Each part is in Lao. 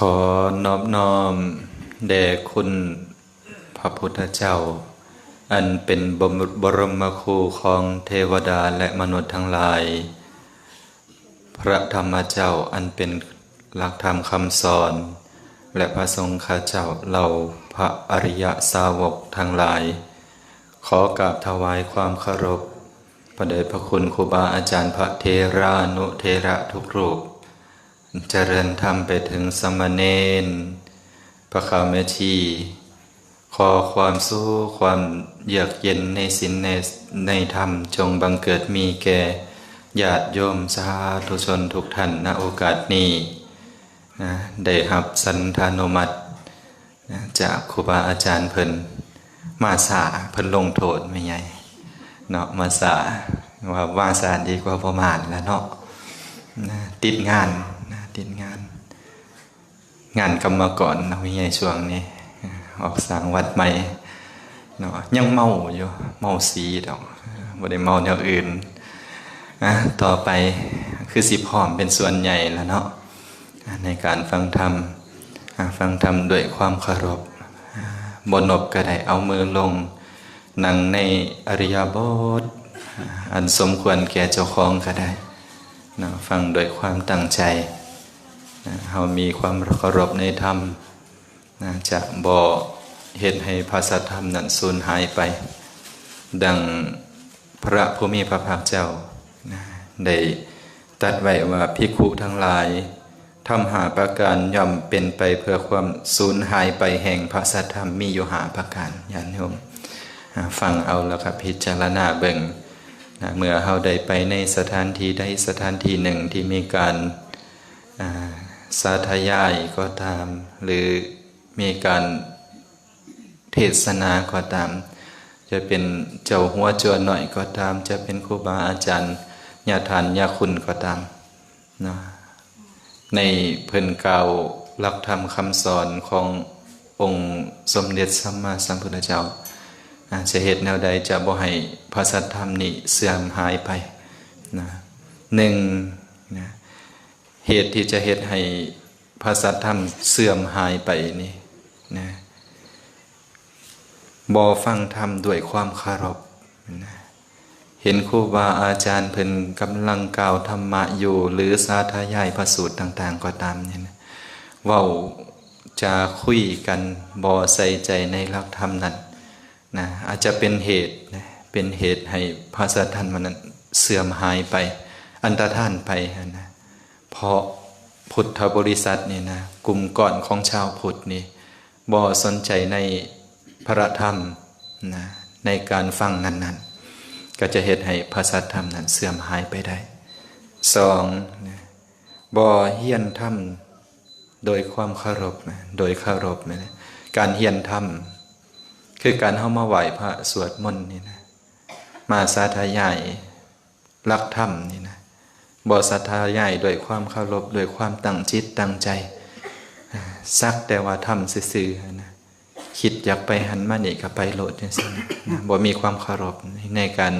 ຂໍນອບນ້ອມແດ່ຄຸນພະພຸດທະເຈົ້າ ອັນເປັນບໍ- ບໍລົມມະຄູຂອງເທວະດາ ແລະ ມະນຸດທັງຫຼາຍ, ພະທຳມະເຈົ້າ ອັນເປັນຫຼັກທຳຄຳສອນ ແລະ ພະສົງຄະເຈົ້າ, ເຫຼົ່າພະອະລິຍະສາວົກທັງຫຼາຍ. ຂໍກາບຖວາຍຄວາມເຄົາລົບ ພະເດດພະຄຸນຄູບາອາຈານ ພະເຖລານຸເຖລະທຸກຮູບ, ຈະເລີນທຳໄປເຖິງສາມະເນນ, ພະຄາວແມ່ຊີ. ຂໍຄວາມສຸກ ຄວາມເຍືອກເຢັນໃນສິນ ໃນ ໃນທຳ ຈົ່ງບັງເກີດມີແກ່ຍາດໂຍມສາທຸຊົນທຸກທ່ານ ນະໂອກາດນີ້ນະ, ໄດ້ຮັບສັນທານຸມັດ ນະ ຈາກຄູບາອາຈານເພິ່ນ. ມາຊ້າເພິ່ນລົງໂທດແມ່ໃຫຍ່ເນາະ, ມາຊ້າ ວ່າມາຊ້າດີກວ່າບໍ່ມາແລ້ວເນາະ, ນະ ຕິດງານ ນະ ຕິດງານ ງານກຳມະກອນເນາະ ແມ່ໃຫຍ່ ຊ່ວງນີ້ອອກສ້າງວັດໃໝ່ເນາະ, ຍັງເມົາຢູ່ ເມົາສີດອກ ບໍ່ໄດ້ເມົາແນວອື່ນນະ. ຕໍ່ໄປຄືຊິພ້ອມເປັນສ່ວນໃຫຍ່ແລ້ວເນາະ ໃນການຟັງທຳ, ອາ ຟັງທຳດ້ວຍຄວາມເຄົາລົບ. ອາ ບໍ່ນົບກໍໄດ້ ເອົາມືລົງ ນັ່ງໃນອິລິຍາບົດ ອາ ອັນສົມຄວນແກ່ເຈົ້າຂອງກໍໄດ້ເນາະ, ຟັງດ້ວຍຄວາມຕັ້ງໃຈ. ອາ ເຮົາມີຄວາມເຄົາລົບໃນທຳນະ ຈະບໍ່ເຮັດໃຫ້ພະສັດທຳນັ້ນສູນຫາຍໄປ. ດັ່ງພະຜູ້ມີພະພາກເຈົ້ານະ ໄດ້ຕັດໄວ້ວ່າ ພິກຂຸທັງຫຼາຍ, ທຳຫ້າປະການຍ່ອມເປັນໄປເພື່ອຄວາມສູນຫາຍໄປແຫ່ງພະສັດທຳ. ມີຢູ່ຫ້າປະການ ຍາດໂຍມ ອາ ຟັງເອົາ ແລ້ວກໍພິຈາລະນາເບິ່ງນະ. ເມື່ອເຮົາໄດ້ໄປໃນສະຖານທີ່ໃດສະຖານທີ່ໜຶ່ງ ທີ່ມີການ ອາ ສາທະຍາຍກໍຕາມ ຫຼື ມີການເທດສະໜາກໍຕາມ, ຈະເປັນເຈົ້າຫົວຈົວນ້ອຍກໍຕາມ, ຈະເປັນຄູບາອາຈານ ຍາທ່ານ ຍາຄຸນກໍຕາມເນາະ, ໃນເພິ່ນກ່າວຫຼັກທຳຄຳສອນຂອງອົງສົມເດັດສຳມາສຳພຸດທະເຈົ້າ ອາ ຈະເຮັດແນວໃດຈະບໍ່ໃຫ້ພະສັດທຳນີ້ເສື່ອມຫາຍໄປນະ. ໜຶ່ງນະ ເຫດທີ່ຈະເຮັດໃຫ້ພະສັດທຳເສື່ອມຫາຍໄປນີ້ນະ ບໍ່ຟັງທຳດ້ວຍຄວາມເຄົາລົບນະ. ເຫັນຄູບາອາຈານເພິ່ນກຳລັງກ່າວທຳມະຢູ່ ຫຼື ສາທະຍາຍພະສູດຕ່າງໆກໍຕາມນີ້ນະ, ເວົ້າຈາຄຸຍກັນບໍ່ໃສ່ໃຈໃນຫຼັກທຳນັ້ນນະ, ອາດຈະເປັນເຫດນະ ເປັນເຫດໃຫ້ພະສັດທຳນັ້ນເສື່ອມຫາຍໄປ ອັນຕະທານໄປຫັ້ນນະ. ເພາະພຸດທະບໍລິສັດນີ້ນະ ກຸ່ມກ້ອນຂອງຊາວພຸດນີ້ ບໍ່ສົນໃຈໃນພະທຳນະ ໃນການຟັງນັ້ນໆ ກໍຈະເຮັດໃຫ້ພະສັດທຳນັ້ນເສື່ອມຫາຍໄປໄດ້. ສອງນະ ບໍ່ຮຽນທຳໂດຍຄວາມເຄົາລົບນະ ໂດຍເຄົາລົບນະ. ການຮຽນທຳ ຄືການເຮົາມາໄຫວ້ພະສວດມົນນີ້ນະ ມາສາທະຍາຍ ຫຼັກທຳນີ້ນະ ບໍ່ສາທະຍາຍດ້ວຍຄວາມເຄົາລົບ ດ້ວຍຄວາມຕັ້ງຈິດຕັ້ງໃຈ, ສັກແຕ່ວ່າທຳຊື່ໆຫັ້ນນະ, ຄິດຢາກໄປຫັ້ນມານີ້ກໍໄປໂລດຈັ່ງຊີ້ນະ, ບໍ່ມີຄວາມເຄົາລົບໃນການ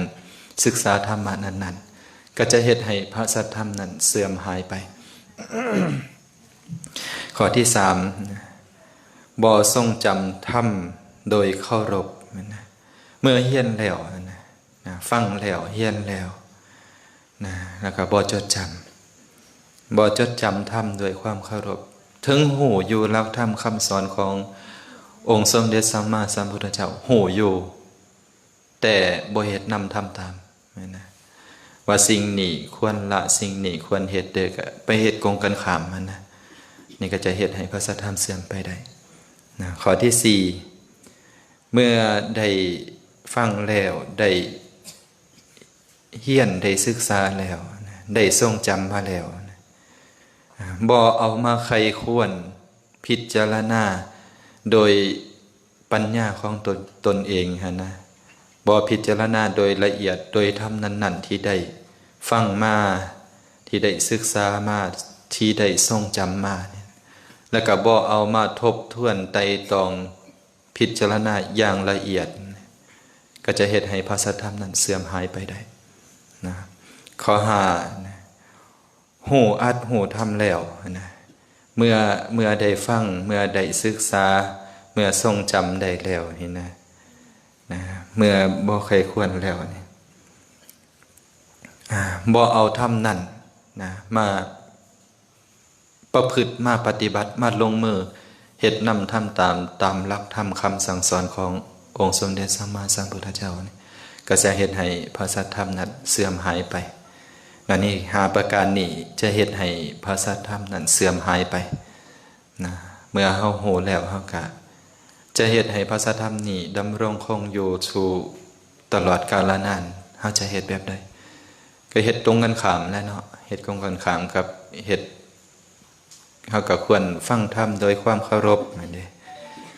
ສຶກສາທຳມະນັ້ນໆ ກໍຈະເຮັດໃຫ້ພະສັດທຳນັ້ນເສື່ອມຫາຍໄປ. ຂໍ້ທີສາມນະ ບໍ່ຊົງຈຳທຳໂດຍເຄົາລົບນະ, ເມື່ອຮຽນແລ້ວນະ ນະ ຟັງແລ້ວ ຮຽນແລ້ວນະ ແລ້ວກໍບໍ່ຈົດຈຳ, ບໍ່ຈົດຈຳທຳດ້ວຍຄວາມເຄົາລົບ. ເຖິງຮູ້ຢູ່ຫຼັກທຳຄຳສອນຂອງອົງສົມເດັດສຳມາສຳພຸດທະເຈົ້າ, ຮູ້ຢູ່ ແຕ່ບໍ່ເຮັດນຳທຳຕາມ ແມ່ນນະ, ວ່າສິ່ງນີ້ຄວນລະ, ສິ່ງນີ້ຄວນເຮັດເດີ, ກໍໄປເຮັດກົງກັນຂ້າມຫັ້ນນະ, ນີ້ກໍຈະເຮັດໃຫ້ພະສັດທຳເສື່ອມໄປໄດ້ນະ. ຂໍ້ທີສີ່ ເມື່ອໄດ້ຟັງແລ້ວ ໄດ້ຮຽນ ໄດ້ສຶກສາແລ້ວນະ, ໄດ້ຊົງຈຳມາແລ້ວນະ, ບໍ່ເອົາມາໃຄ່ຄວນພິຈາລະນາໂດຍປັນຍາຂອງຕົນ, ຕົນເອງຫັ້ນນະ, ບໍ່ພິຈາລະນາໂດຍລະອຽດ ໂດຍທຳນັ້ນໆ ທີ່ໄດ້ຟັງມາ, ທີ່ໄດ້ສຶກສາມາ, ທີ່ໄດ້ຊົງຈຳມານີ້, ແລ້ວກໍບໍ່ເອົາມາທົບທວນໄຕ່ຕອງ ພິຈາລະນາຢ່າງລະອຽດ ກໍຈະເຮັດໃຫ້ພະສັດທຳນັ້ນເສື່ອມຫາຍໄປໄດ້ນະ. ຂໍ້ຫ້ານະ ຮູ້ອັດຮູ້ທຳແລ້ວນະ, ເມື່ອ ເມື່ອໄດ້ຟັງ ເມື່ອໄດ້ສຶກສາ ເມື່ອຊົງຈຳໄດ້ແລ້ວນີ້ນະ ນະ ເມື່ອບໍ່ໃຄ່ຄວນແລ້ວນີ້ ອາ ບໍ່ເອົາທຳນັ້ນນະ ມາປະພຶດ ມາປະຕິບັດ ມາລົງມືເຮັດນຳ ທຳຕາມ ຕາມຫຼັກທຳຄຳສັ່ງສອນຂອງອົງສົມເດັດສຳມາສຳພຸດທະເຈົ້ານີ້ ກໍຈະເຮັດໃຫ້ພະສັດທຳນັ້ນເສື່ອມຫາຍໄປ. ອັນນີ້ຫ້າປະການນີ້ຈະເຮັດໃຫ້ພະສັດທຳນັ້ນເສື່ອມຫາຍໄປນະ. ເມື່ອເຮົາຮູ້ແລ້ວ ເຮົາກະຈະເຮັດໃຫ້ພະສັດທຳນີ້ດຳລົງຄົງຢູ່ສູ່ຕະຫຼອດກາລະນານ. ເຮົາຈະເຮັດແບບໃດ? ກໍເຮັດຕົງກັນຂ້າມແຫຼະເນາະ, ເຮັດກົງກັນຂ້າມກັບເຮັດ ເຮົາກໍຄວນຟັງທຳໂດຍຄວາມເຄົາລົບນັ້ນເດ້,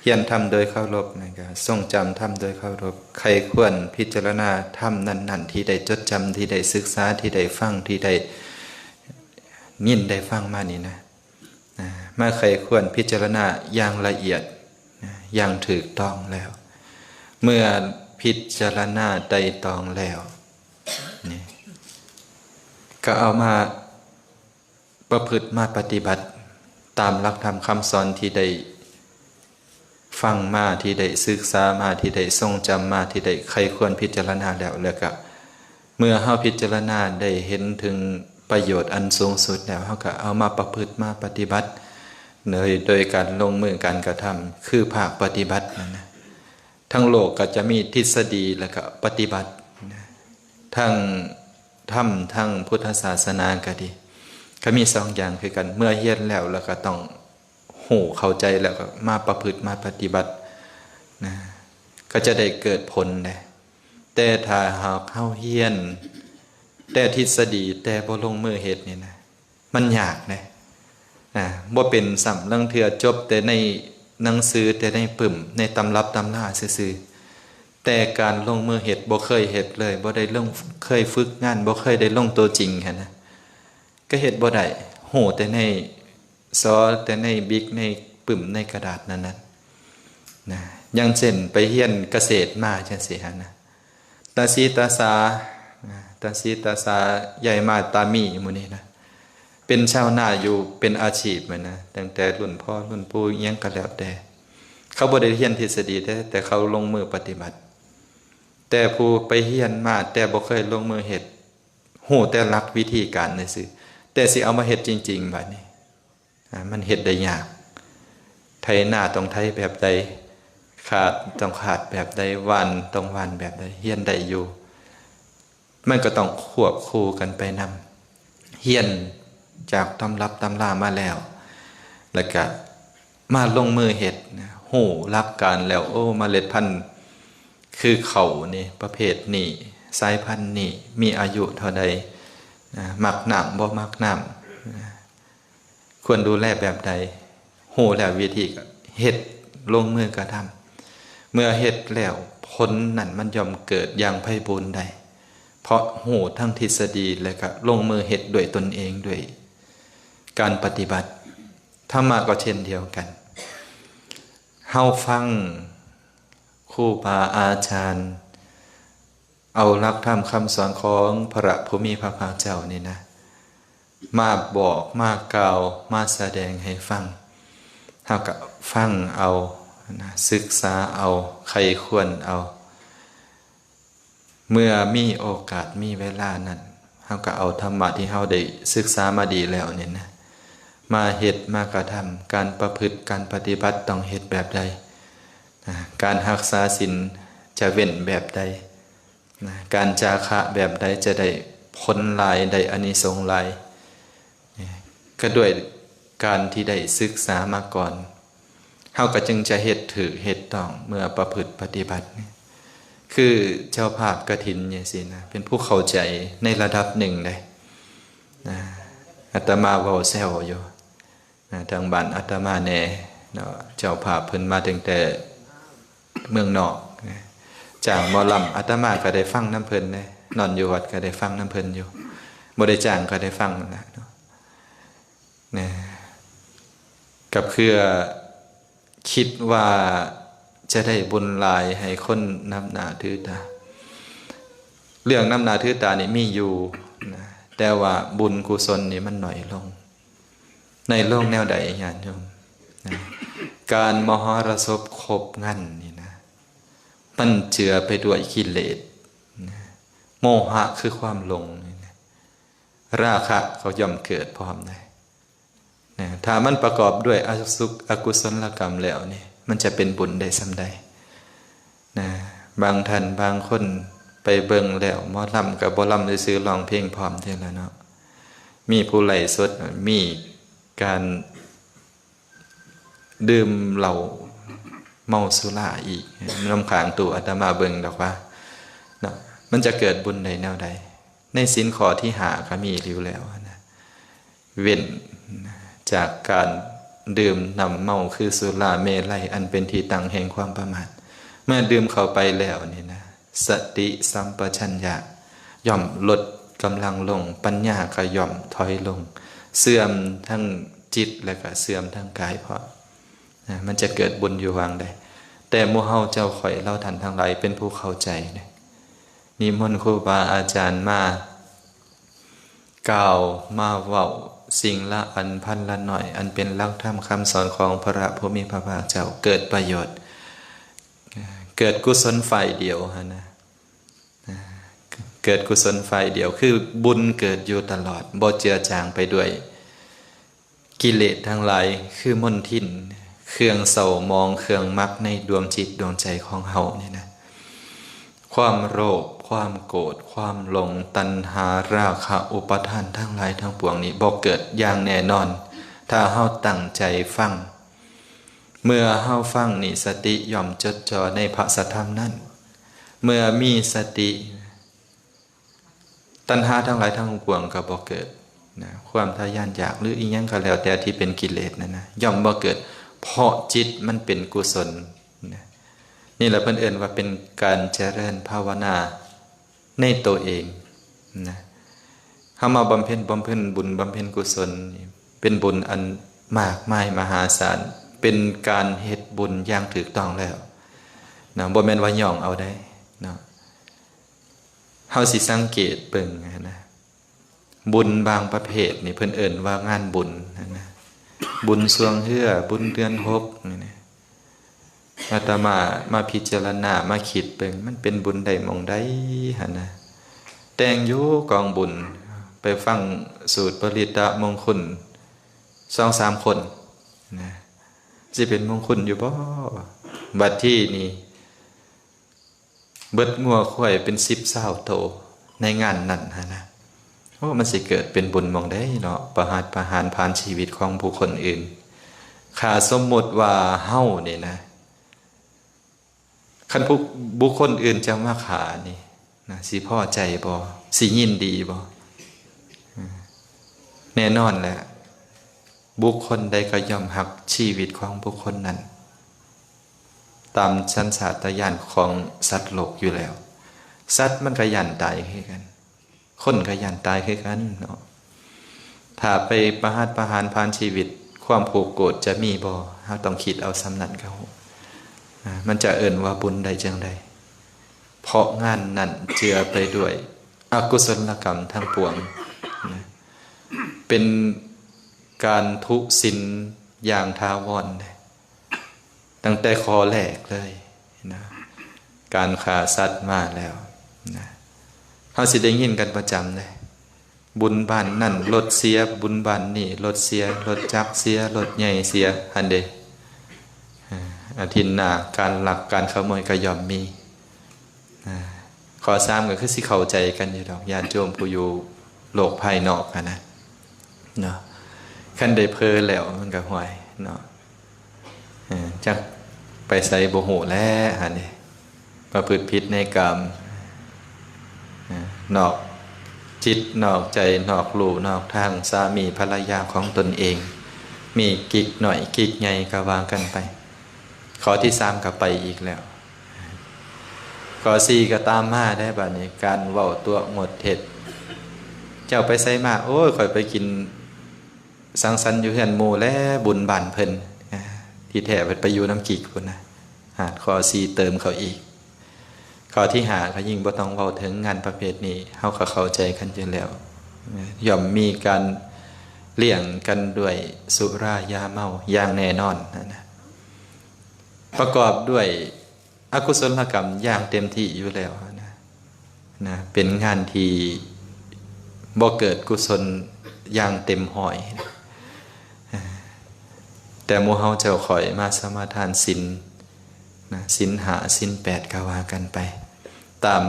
ຮຽນທຳໂດຍເຄົາລົບ ແລ້ວກໍຊົງຈຳທຳໂດຍເຄົາລົບ, ໃຄ່ຄວນພິຈາລະນາທຳນັ້ນໆ ທີ່ໄດ້ຈົດຈຳ ທີ່ໄດ້ສຶກສາ ທີ່ໄດ້ຟັງ ທີ່ໄດ້ຍິນໄດ້ຟັງມານີ້ນະ, ນະ ມາໃຄ່ຄວນພິຈາລະນາຢ່າງລະອຽດ ນະ ຢ່າງຖືກຕ້ອງແລ້ວ. ເມື່ອພິຈາລະນາໄຕ່ຕອງແລ້ວນີ້ ກໍເອົາມາ ປະພຶດມາປະຕິບັດຕາມຫຼັກທຳຄຳສອນທີ່ໄດ້ຟັງມາ ທີ່ໄດ້ສຶກສາມາ ທີ່ໄດ້ຊົງຈຳມາ ທີ່ໄດ້ໃຄ່ຄວນພິຈາລະນາແລ້ວ, ແລ້ວກະເມື່ອເຮົາພິຈາລະນາໄດ້ເຫັນເຖິງປະໂຫຍດອັນສູງສຸດແລ້ວ ເຮົາກະເອົາມາປະພຶດມາປະຕິບັດ ໂດຍ ໂດຍການລົງມືການກະທຳ ຄືພາກປະຕິບັດນັ້ນນະ. ທັງໂລກກໍຈະມີທິດສະດີ ແລ້ວກໍປະຕິບັດນະ, ທັງທຳ ທັງພຸດທະສາສະໜາກໍດີ ກໍມີສອງຢ່າງຄືກັນ. ເມື່ອຮຽນແລ້ວ ແລ້ວກໍຕ້ອງຮູ້ເຂົ້າໃຈ ແລ້ວກໍມາປະພຶດມາປະຕິບັດນະ ກໍຈະໄດ້ເກີດຜົນເດ້. ແຕ່ຖ້າຫາກເຮົາຮຽນແຕ່ທິດສະດີ ແຕ່ບໍ່ລົງມືເຮັດນີ້ນະ ມັນຍາກເດ້ ນະ ບໍ່ເປັນຊ້ຳ. ລາງເທື່ອຈົບແຕ່ໃນໜັງສື ແຕ່ໃນປຶ້ມ ໃນຕຳລັບຕຳລາຊື່ໆ ແຕ່ການລົງມືເຮັດ ບໍ່ເຄີຍເຮັດເລີຍ, ບໍ່ໄດ້ລົງ ເຄີຍຝຶກງານ ບໍ່ເຄີຍໄດ້ລົງຕົວຈິງຫັ້ນນະ ກໍເຮັດບໍ່ໄດ້. ຮູ້ແຕ່ໃນ ສອແຕ່ໃນບິກ ໃນປຶ້ມ ໃນກະດາດນັ້ນນະ ນະ. ຢ່າງເຊັ່ນ ໄປຮຽນກະເສດມາຈັ່ງຊີ້ຫັ້ນນະ ຕາສີຕາສາ ນະ ຕາສີຕາສາ ຍາຍມາຕາມີໝູ່ນີ້ນະ ເປັນຊາວນາຢູ່ເປັນອາຊີບຫັ້ນນະ ຕັ້ງແຕ່ລຸ້ນພໍ່ລຸ້ນປູ່ອີ່ຫຍັງກໍແລ້ວແຕ່. ເຂົາບໍ່ໄດ້ຮຽນທິດສະດີເດ້ ແຕ່ເຂົາລົງມືປະຕິບັດ. ແຕ່ຜູ້ໄປຮຽນມາ ແຕ່ບໍ່ເຄີຍລົງມືເຮັດ ຮູ້ແຕ່ຫຼັກວິທີການຊື່ໆ ແຕ່ຊິເອົາມາເຮັດຈິງໆ ບາດນີ້ ອາ ມັນເຮັດໄດ້ຍາກ. ໄຖນາຕ້ອງໄຖແບບໃດ, ຄາດຕ້ອງຄາດແບບໃດ, ຫວ່ານຕ້ອງຫວ່ານແບບໃດ, ຮຽນໄດ້ຢູ່. ມັນກໍຕ້ອງຄວບຄູ່ກັນໄປນຳ, ຮຽນຈາກຕຳລັບຕຳລາມາແລ້ວ ແລ້ວກະມາລົງມືເຮັດນະ, ຮູ້ຫຼັກການແລ້ວ ໂອ້ ເມລັດພັນຄືເຂົ້ານີ້ ປະເພດນີ້ ສາຍພັນນີ້ ມີອາຍຸເທົ່າໃດນະ, ມັກນ້ຳ ບໍ່ມັກນ້ຳນະ, ຄວນດູແລແບບໃດ, ຮູ້ແລ້ວວິທີກໍເຮັດ ລົງມືກະທຳ. ເມື່ອເຮັດແລ້ວ ຜົນນັ້ນມັນຍ່ອມເກີດຢ່າງໄພບູນໄດ້ ເພາະຮູ້ທັງທິດສະດີ ແລະກະລົງມືເຮັດດ້ວຍຕົນເອງ ດ້ວຍການປະຕິບັດ. ທຳມະກໍເຊັ່ນດຽວກັນ, ເຮົາຟັງຄູບາອາຈານ ເອົາຫຼັກທຳຄຳສອນຂອງພະຜູ້ມີພະພາກເຈົ້ານີ້ນະ ມາບອກ ມາກ່າວ ມາສະແດງໃຫ້ຟັງ, ເຮົາກະຟັງເອົານະ, ສຶກສາເອົາ, ໃຄ່ຄວນເອົາ. ເມື່ອມີໂອກາດ ມີເວລານັ້ນ, ເຮົາກະເອົາທຳມະທີ່ເຮົາໄດ້ສຶກສາມາດີແລ້ວນີ້ນະ ມາເຮັດ ມາກະທຳ. ການປະພຶດ ການປະຕິບັດຕ້ອງເຮັດແບບໃດ? ນະ, ການຮັກສາສິນຈະເວັ້ນແບບໃດ? ນະ, ການຈາຄະແບບໃດຈະໄດ້ຜົນຫຼາຍ ໄດ້ອານິສົງຫຼາຍ? ນະ, ກໍດ້ວຍການທີ່ໄດ້ສຶກສາມາກ່ອນ, ເຮົາກໍຈຶ່ງຈະເຮັດຖືກເຮັດຕ້ອງເມື່ອປະພຶດປະຕິບັດ. ຄືເຈົ້າພາບກະຖິນຈັ່ງຊີ້ນະ ເປັນຜູ້ເຂົ້າໃຈໃນລະດັບໜຶ່ງເດ້. ນະ, ອາດຕະມາເວົ້າແຊວຢູ່. ນະ, ທາງບ້ານອາດຕະມາແດ່ເນາະ, ເຈົ້າພາບເພິ່ນມາຕັ້ງແຕ່ເມືອງນອກນະ, ຈ້າງໝໍລຳ ອາດຕະມາກໍໄດ້ຟັງນຳເພິ່ນເດ້, ນອນຢູ່ວັດກໍໄດ້ຟັງນຳເພິ່ນຢູ່, ບໍ່ໄດ້ຈ້າງກໍໄດ້ຟັງນັ້ນແຫຼະເນາະ. ນະ, ກັບເພື່ອຄິດວ່າຈະໄດ້ບຸນຫຼາຍໃຫ້ຄົນນັບໜ້າຖືຕາ. ເລື່ອງນັບໜ້າຖືຕານີ້ມີຢູ່ນະ, ແຕ່ວ່າບຸນກຸສົນນີ້ມັນໜ້ອຍລົງ. ໃນໂລກແນວໃດ ຍາດໂຍມ? ນະ ການມະຫອລະສົບຄົບງັນນີ້ນະ ມັນເຈືອໄປດ້ວຍກິເລດນະ. ໂມຫະຄືຄວາມຫຼົງນີ້ນະ, ລາຄະກໍຍ່ອມເກີດພ້ອມໄດ໋ນະ. ຖ້າມັນປະກອບດ້ວຍອະສຸ ອະກຸສົນລະກຳແລ້ວນີ້ ມັນຈະເປັນບຸນໄດ້ສ່ຳໃດນະ? ບາງທ່ານບາງຄົນໄປເບິ່ງແລ້ວ ໝໍລຳກໍບໍ່ລຳຊື່ໆ ຮ້ອງເພງພ້ອມເທື່ອລະເນາະ. ມີຜູ້ໄລສົດ ມີການ ດື່ມເຫຼົ້າເມົາສຸລາອີກ ນຳຂ້າງຕູ້ອາດຕະມາເບິ່ງດອກວ່າເນາະ ມັນຈະເກີດບຸນໄດ້ແນວໃດ? ໃນສິນຂໍ້ທີຫ້າກໍມີຢູ່ແລ້ວນະ ເວັ້ນຈາກການດື່ມນ້ຳເມົາ ຄືສຸລາເມໄລ ອັນເປັນທີ່ຕັ້ງແຫ່ງຄວາມປະໝາດ. ເມື່ອດື່ມເຂົ້າໄປແລ້ວນີ້ນະ ສະຕິສຳປະຊັນຍະຍ່ອມລົດກຳລັງລົງ, ປັນຍາກໍຍ່ອມຖອຍລົງ, ເສື່ອມທັງຈິດ ແລະ ກໍເສື່ອມທັງກາຍພ້ອມນະ. ມັນຈະເກີດບຸນຢູ່ຫວ່າງໃດ? ແຕ່ໝູ່ເຮົາເຈົ້າຂ້ອຍເຫຼົ່າທ່ານທັງຫຼາຍເປັນຜູ້ເຂົ້າໃຈເດ້. ນິມົນຄູບາອາຈານມາ ກ່າວມາເວົ້າສິ່ງລະອັນພັນລະໜ້ອຍ ອັນເປັນຫຼັກທຳຄຳສອນຂອງພະຜູ້ມີພະພາກເຈົ້າ ເກີດປະໂຫຍດ ເກີດກຸສົນຝ່າຍດຽວຫັ້ນນະ ເກີດກຸສົນຝ່າຍດຽວ ຄືບຸນເກີດຢູ່ຕະຫຼອດ ບໍ່ເຈືອຈາງໄປດ້ວຍ ກິເລດທັງຫຼາຍ ຄືມົນທິນ ເຄື່ອງເສົ້າໝອງ ເຄື່ອງໝັກໃນດວງຈິດດວງໃຈຂອງເຮົານີ້ນະ. ຄວາມໂລບ ຄວາມໂກດ ຄວາມຫຼົງ ຕັນຫາ ລາຄະ ອຸປາທານ ທັງຫຼາຍທັງປວງນີ້ບໍ່ເກີດຢ່າງແນ່ນອນ ຖ້າເຮົາຕັ້ງໃຈຟັງ. ເມື່ອເຮົາຟັງນີ້ ສະຕິຍ່ອມຈົດຈ່ອໃນພະສະທຳນັ້ນ. ເມື່ອມີສະຕິ ຕັນຫາທັງຫຼາຍທັງປວງກໍບໍ່ເກີດນະ, ຄວາມທະຍານຢາກ ຫຼື ອີ່ຫຍັງກໍແລ້ວແຕ່ທີ່ເປັນກິເລດນັ້ນນະ ຍ່ອມບໍ່ເກີດ ເພາະຈິດມັນເປັນກຸສົນນະ. ນີ້ລະເພິ່ນເອີ້ນວ່າເປັນການຈະເລີນພາວະນາໃນໂຕເອງນະ. ເຮົາມາບຳເພັນ ບຳເພັນບຸນ ບຳເພັນກຸສົນນີ້ ເປັນບຸນອັນມາກມາຍມະຫາສານ ເປັນການເຮັດບຸນຢ່າງຖືກຕ້ອງແລ້ວນະ, ບໍ່ແມ່ນວ່າຍ້ອງເອົາໄດ໋ເນາະ. ເຮົາຊິສັງເກດເບິ່ງຫັ້ນນະ ບຸນບາງປະເພດນີ້ເພິ່ນເອີ້ນວ່າງານບຸນຫັ້ນນະ, ບຸນຊ່ວງເຮືອ ບຸນເດືອນຫົກນີ້ນະ. ອາດຕະມາມາພິຈາລະນາ ມາຄິດເບິ່ງ ມັນເປັນບຸນໄດ້ໝ່ອງໃດຫັ້ນນະ. ແຕ່ງຢູ່ກອງບຸນ ໄປຟັງສູດປະລິດຕະມົງຄຸນສອງສາມຄົນນະ, ຊິເປັນມົງຄຸນຢູ່ບໍ່? ບັດທີນີ້ ເບິດງົວຄວາຍເປັນສິບຊາວໂຕໃນງານນັ້ນຫັ້ນນະ. ໂອ້ ມັນຊິເກີດເປັນບຸນໝ່ອງໃດເນາະ? ປະຫັດປະຫານຜ່ານຊີວິດຂອງບຸກຄົນອື່ນ. ຖ້າສົມມຸດວ່າເຮົານີ້ນະ, ຄັນຜູ້ ບຸກຄົນອື່ນຈະມາຂ້ານີ້ນະ, ຊິພໍໃຈບໍ່? ຊິຍິນດີບໍ່? ແນ່ນອນແຫຼະ, ບຸກຄົນໃດກໍຍ່ອມຮັກຊີວິດຂອງບຸກຄົນນັ້ນ ຕາມສັນຊາດຕະຍານຂອງສັດໂລກຢູ່ແລ້ວ. ສັດມັນກໍຢ້ານຕາຍຄືກັນ, ຄົນກໍຢ້ານຕາຍຄືກັນເນາະ. ຖ້າໄປປະຫັດປະຫານຜ່ານຊີວິດ, ຄວາມຜູກໂກດຈະມີບໍ່? ເຮົາຕ້ອງຄິດເອົາສ່ຳນັ້ນກໍຮູ້. ອາ, ມັນຈະເອີ້ນວ່າບຸນໄດ້ຈັ່ງໃດ? ເພາະງານນັ້ນເຈືອໄປດ້ວຍອະກຸສົນລະກຳທັງປວງນະ, ເປັນການທຸສິນຢ່າງຖາວອນເດ້. ຕັ້ງແຕ່ຂໍ້ແລກເລີຍນະ, ການຂ້າສັດມາແລ້ວນະ, ເຮົາຊິໄດ້ຍິນກັນປະຈຳເດ້. ບຸນບ້ານນັ້ນລົດເສຍ, ບຸນບ້ານນີ້ລົດເສຍ, ລົດຈັກເສຍ, ລົດໃຫຍ່ເສຍ, ຫັ້ນເດ້. ອາ, ອາທິດໜ້າ ການລັກການຂະໂມຍກໍຍ່ອມມີ. ອາ, ຂໍ້ສາມກໍຄືຊິເຂົ້າໃຈກັນຢູ່ດອກ, ຍາດໂຍມຜູ້ຢູ່ໂລກພາຍນອກຫັ້ນນະເນາະ, ຄັນໄດ້ເຜີແລ້ວມັນກໍຫ່ວຍເນາະ. ເອີ ຈັກໄປໃສບໍ່ຮູ້ແຫຼະຫັ້ນເດ, ປະພຶດຜິດໃນກາມ ເອີ ນອກຈິດນອກໃຈ ນອກລູກນອກທາງ ສາມີພັນລະຍາຂອງຕົນເອງ, ມີກິກນ້ອຍກິກໃຫຍ່ກໍວ່າກັນໄປ. ຂໍ້ທີສາມກໍໄປອີກແລ້ວ. ຂໍ້ສີ່ກໍຕາມມາໄດ້ບາດນີ້, ການເວົ້າຕົວະງົດເທັດ. ເຈົ້າໄປໃສມາ? ໂອ້ຍ ຂ້ອຍໄປກິນສັງສັນຢູ່ເຮືອນໝູ່ແຫຼະ, ບຸນບ້ານເພິ່ນ. ທີ່ແທ້ເພິ່ນໄປຢູ່ນຳກິກພຸ້ນນະ. ອາ, ຂໍ້ສີ່ເຕີມເຂົ້າອີກ. ຂໍ້ທີຫ້າກໍຍິ່ງບໍ່ຕ້ອງເວົ້າເຖິງ, ງານປະເພດນີ້ເຮົາກໍເຂົ້າໃຈກັນຢູ່ແລ້ວ, ຍ່ອມມີການ ລ້ຽງກັນດ້ວຍສຸຣາຢາເມົາຢ່າງແນ່ນອນນະ ປະກອບດ້ວຍອະກຸສົນລະກຳຢ່າງເຕັມທີ່ຢູ່ແລ້ວນະ ນະ ເປັນງານທີ່ບໍ່ເກີດກຸສົນຢ່າງເຕັມຮ້ອຍ. ແຕ່ໝູ່ເຮົາເຈົ້າຂ້ອຍມາສະມາທານສິນນະ ສິນຫ້າ ສິນແປດ ກໍວ່າກັນໄປ ຕາມ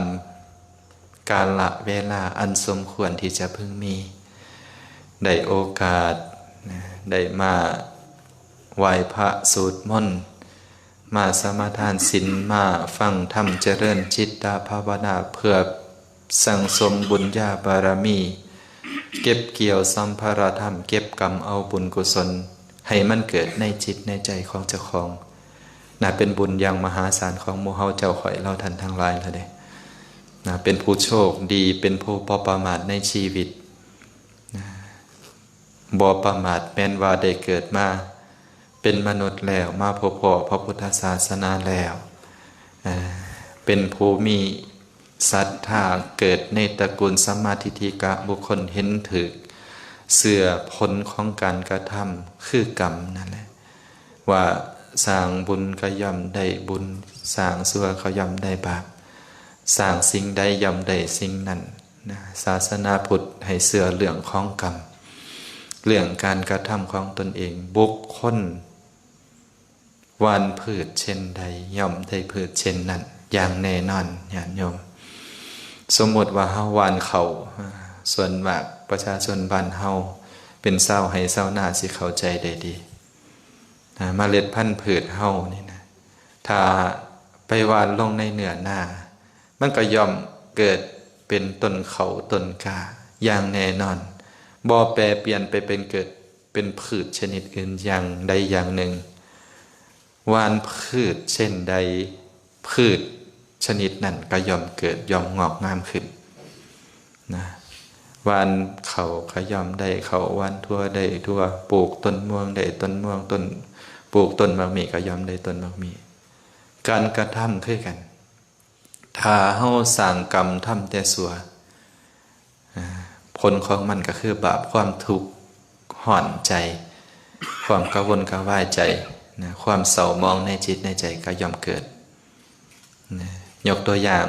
ກາລະເວລາອັນສົມຄວນທີ່ຈະເພິ່ງມີ ໄດ້ໂອກາດນະ ໄດ້ມາໄຫວ້ພະ ສູດມົນ ມາສະມາທານສິນ ມາຟັງທຳ ຈະເລີນຈິດຕະພາວະນາ ເພື່ອສັ່ງສົມບຸນຍາບາລະມີ ເກັບກ່ຽວສຳພາລະທຳ ເກັບກຳເອົາບຸນກຸສົນ ໃຫ້ມັນເກີດໃນຈິດໃນໃຈຂອງເຈົ້າຂອງນະ ເປັນບຸນຢ່າງມະຫາສານຂອງໝູ່ເຮົາເຈົ້າຂ້ອຍເຫຼົ່າທ່ານທັງຫຼາຍແລ້ວເດ້ນະ ເປັນຜູ້ໂຊກດີ ເປັນຜູ້ບໍ່ປະໝາດໃນຊີວິດນະ. ບໍ່ປະໝາດ ແມ່ນວ່າໄດ້ເກີດມາເປັນມະນຸດແລ້ວ ມາພົບພໍ້ພະພຸດທະສາສະໜາແລ້ວ ເປັນຜູ້ມີສັດທາ ເກີດໃນຕະກູນສຳມາທິດຖິກະບຸກຄົນ ເຫັນຖືກເຊື່ອຜົນຂອງການກະທຳຄືກຳນັ້ນແຫຼະ ວ່າສ້າງບຸນກໍຍ່ອມໄດ້ບຸນ ສ້າງຊົ່ວກໍຍ່ອມໄດ້ບາບ ສ້າງສິ່ງໃດຍ່ອມໄດ້ສິ່ງນັ້ນ. ນະ ສາສະໜາພຸດໃຫ້ເຊື່ອເລື່ອງຂອງກຳ ເລື່ອງການກະທຳຂອງຕົນເອງ ບຸກຄົນຫວ່ານພືດເຊັ່ນໃດ ຍ່ອມໄດ້ພືດເຊັ່ນນັ້ນຢ່າງແນ່ນອນ ຍາດໂຍມ. ສົມມຸດວ່າເຮົາຫວ່ານເຂົ້າ ສ່ວນມາກປະຊາຊົນບ້ານເຮົາເປັນຊາວໄຮ່ຊາວນາ ຊິເຂົ້າໃຈໄດ້ດີ ນະ ເມລັດພັນພືດເຮົານີ້ນະ ຖ້າໄປຫວ່ານລົງໃນເນື້ອນາ ມັນກໍຍ່ອມເກີດເປັນຕົ້ນເຂົ້າຕົ້ນກ້າຢ່າງແນ່ນອນ ບໍ່ແປປ່ຽນໄປເປັນເກີດເປັນພືດຊະນິດອື່ນຢ່າງໃດຢ່າງໜຶ່ງ ຫວ່ານພືດເຊັ່ນໃດ ພືດຊະນິດນັ້ນກໍຍ່ອມເກີດ ຍ່ອມງອກງາມຂຶ້ນນະ ຫວ່ານເຂົ້າກໍຍ່ອມໄດ້ເຂົ້າ ຫວ່ານຖົ່ວໄດ້ຖົ່ວ ປູກຕົ້ນມ່ວງໄດ້ຕົ້ນມ່ວງ ຕົ້ນ ປູກຕົ້ນໝາກມີ້ກໍຍ່ອມໄດ້ຕົ້ນໝາກມີ້. ການກະທຳຄືກັນ ຖ້າເຮົາສ້າງກຳທຳແຕ່ຊົ່ວ ອາ ຜົນຂອງມັນກໍຄືບາບ ຄວາມທຸກຮ້ອນໃຈ ຄວາມກະວົນກະວາຍໃຈນະ ຄວາມເສົ້າໝອງໃນຈິດໃນໃຈກໍຍ່ອມເກີດນະ. ຍົກຕົວຢ່າງ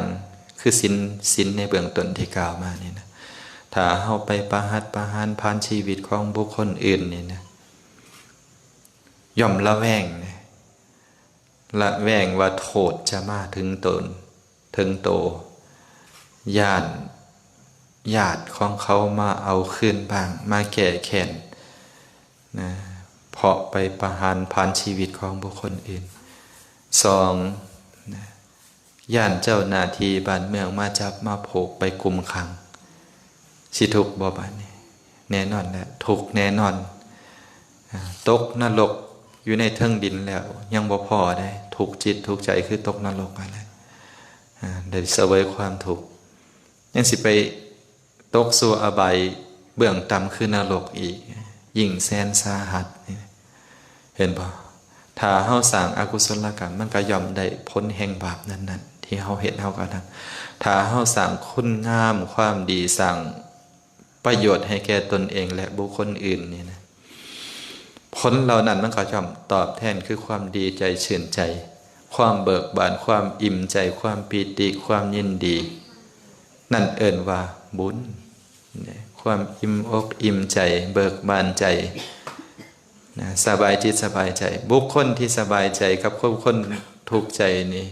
ຄືສິນ ສິນໃນເບື້ອງຕົ້ນທີ່ກ່າວມານີ້ນະ ຖ້າເຮົາໄປປະຫັດປະຫານຜ່ານຊີວິດຂອງບຸກຄົນອື່ນນີ້ນະ ຍ່ອມລະແວງນະ ລະແວງວ່າໂທດຈະມາເຖິງຕົນ ເຖິງໂຕ ຢ້ານຍາດຂອງເຂົາມາເອົາຄືນບ້າງ ມາແກ້ແຄ້ນນະ ເພາະໄປປະຫານຜ່ານຊີວິດຂອງບຸກຄົນອື່ນ. ສອງນະ ຢ້ານເຈົ້າໜ້າທີ່ບ້ານເມືອງມາຈັບມາຜູກໄປກຸມຂັງ ຊິທຸກບໍ່ບາດນີ້? ແນ່ນອນແຫຼະ ທຸກແນ່ນອນ. ອາ ຕົກນະລົກຢູ່ໃນເທິງດິນແລ້ວຍັງບໍ່ພໍເດ້ ທຸກຈິດທຸກໃຈຄືຕົກນະລົກຫັ້ນແຫຼະ. ອາ ໄດ້ສະເຫວີຍຄວາມທຸກ ຍັງຊິໄປຕົກສູ່ອະບາຍເບື້ອງຕ່ຳຄືນະລົກອີກ ຍິ່ງແສນສາຫັດ. ເຫັນບໍ່? ຖ້າເຮົາສ້າງອະກຸສົນລະກຳ ມັນກໍຍ່ອມໄດ້ຜົນແຫ່ງບາບນັ້ນໆ ທີ່ເຮົາເຮັດເຮົາກໍນຳ. ຖ້າເຮົາສ້າງຄຸນງາມຄວາມດີ ສ້າງປະໂຫຍດໃຫ້ແກ່ຕົນເອງ ແລະ ບຸກຄົນອື່ນນີ້ນະ ຜົນເຫຼົ່ານັ້ນມັນກໍຍ່ອມຕອບແທນຄືຄວາມດີໃຈຊື່ນໃຈ ຄວາມເບີກບານ ຄວາມອີ່ມໃຈ ຄວາມປີຕິ ຄວາມຍິນດີ ນັ້ນເອີ້ນວ່າບຸນ. ຄວາມອີ່ມອົກອີ່ມໃຈ ເບີກບານໃຈນະ ສະບາຍຈິດສະບາຍໃຈ. ບຸກຄົນທີ່ສະບາຍໃຈກັບຄົນ ຄົນທຸກໃຈນີ້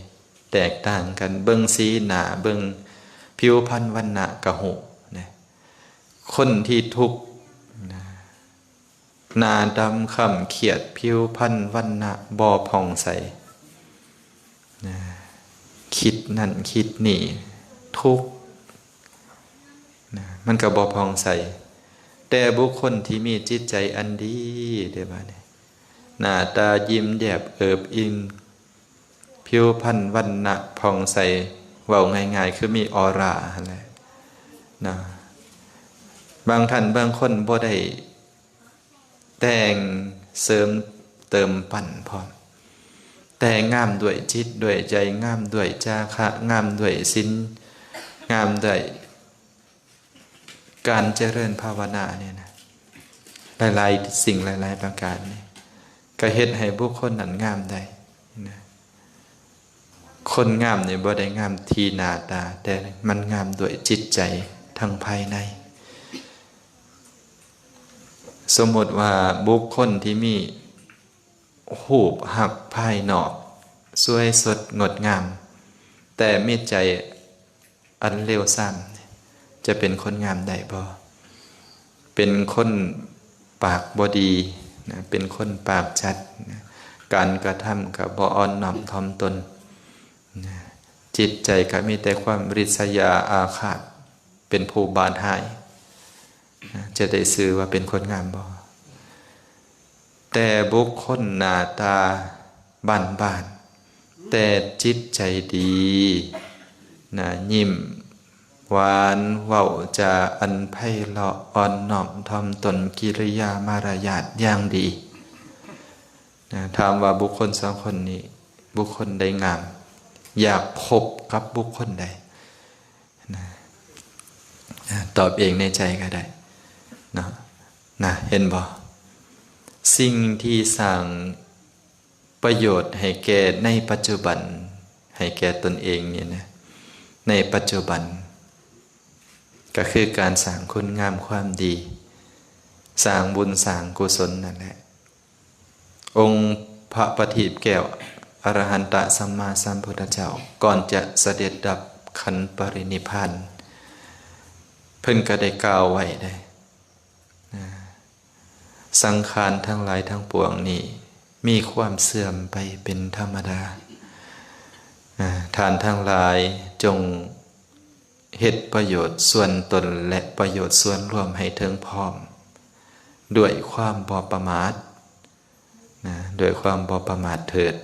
ແຕກຕ່າງກັນ. ເບິ່ງສີໜ້າ ເບິ່ງຜິວພັນວັນນະກະຮູ້ນະ. ຄົນທີ່ທຸກນະ ໜ້າດຳຄ້ຳຄຽດ ຜິວພັນວັນນະບໍ່ຜ່ອງໃສນະ ຄິດນັ້ນຄິດນີ້ ທຸກນະ ມັນກໍບໍ່ຜ່ອງໃສ. ແຕ່ບຸກຄົນທີ່ມີຈິດໃຈອັນດີເດ້ບາດນີ້ ໜ້າຕາຍິ້ມແຍ້ມເອີບອີ່ມ ຜິວພັນວັນນະຜ່ອງໃສ ເວົ້າງ່າຍໆ ຄືມີອໍຣາຫັ້ນແຫຼະນະ. ບາງທ່ານບາງຄົນບໍ່ໄດ້ແຕ່ງເສີມເຕີມປັ້ນພ້ອມ ແຕ່ງາມດ້ວຍຈິດດ້ວຍໃຈ ງາມດ້ວຍຈາຄະ ງາມດ້ວຍສິນ ງາມດ້ວຍ ການຈະເລີນພາວະນານີ້ນະ ຫຼາຍໆສິ່ງຫຼາຍໆປະການນີ້ ກໍເຮັດໃຫ້ບຸກຄົນນັ້ນງາມໄດ້ນະ. ຄົນງາມນີ້ບໍ່ໄດ້ງາມທີ່ໜ້າຕາ, ແຕ່ມັນງາມດ້ວຍຈິດໃຈທາງພາຍໃນ. ສົມມຸດວ່າບຸກຄົນທີ່ມີຮູບລັກສະນະພາຍນອກສວຍສົດງົດງາມ, ແຕ່ມີໃຈ ອັນເລວຊາມ ຈະເປັນຄົນງາມໄດ້ບໍ່? ເປັນຄົນປາກບໍ່ດີນະ, ເປັນຄົນປາກຈັດນະ, ການກະທຳກໍບໍ່ອ່ອນນ້ອມຖ່ອມຕົນນະ, ຈິດໃຈກໍມີແຕ່ຄວາມລິດສະຢາອາຄາດ, ເປັນຜູ້ບາດຮ້າຍນະ, ຈະໄດ້ຊື່ວ່າເປັນຄົນງາມບໍ່? ແຕ່ບຸກຄົນໜ້າຕາບ້ານໆ ແຕ່ຈິດໃຈດີນະ, ຍິ້ມຫວານ, ເວົ້າຈາອັນໄພເລາະ, ອ່ອນນ້ອມຖ່ອມຕົນ, ກິລິຍາມາລະຍາດຢ່າງດີນະ. ຖາມວ່າບຸກຄົນສອງຄົນນີ້ ບຸກຄົນໃດງາມ? ຢາກພົບກັບບຸກຄົນໃດ? ນະ ອາ ຕອບເອງໃນໃຈກໍໄດ້ເນາະ ນະ ເຫັນບໍ່? ສິ່ງທີ່ສ້າງປະໂຫຍດໃຫ້ແກ່ໃນປັດຈຸບັນ, ໃຫ້ແກ່ຕົນເອງນີ້ນະ ໃນປັດຈຸບັນ ກໍຄືການສ້າງຄຸນງາມຄວາມດີ, ສ້າງບຸນສ້າງກຸສົນນັ້ນແຫຼະ. ອົງພະປະທີບແກ້ວ ອະລະຫັນຕະສຳມາສຳພຸດທະເຈົ້າ ກ່ອນຈະສະເດັດດັບຂັນປະລິນິບພານ ເພິ່ນກໍໄດ້ກ່າວໄວ້ເດ້ ນະ ສັງຂານທັງຫຼາຍທັງປວງນີ້ ມີຄວາມເສື່ອມໄປເປັນທຳມະດາ. ນະ ທ່ານທັງຫຼາຍຈົ່ງ ເຮັດປະໂຫຍດສ່ວນຕົນ ແລະ ປະໂຫຍດສ່ວນລວມໃຫ້ເຖິງພ້ອມ ດ້ວຍຄວາມບໍ່ປະໝາດນະ, ດ້ວຍຄວາມບໍ່ປະໝາດເຖີດ.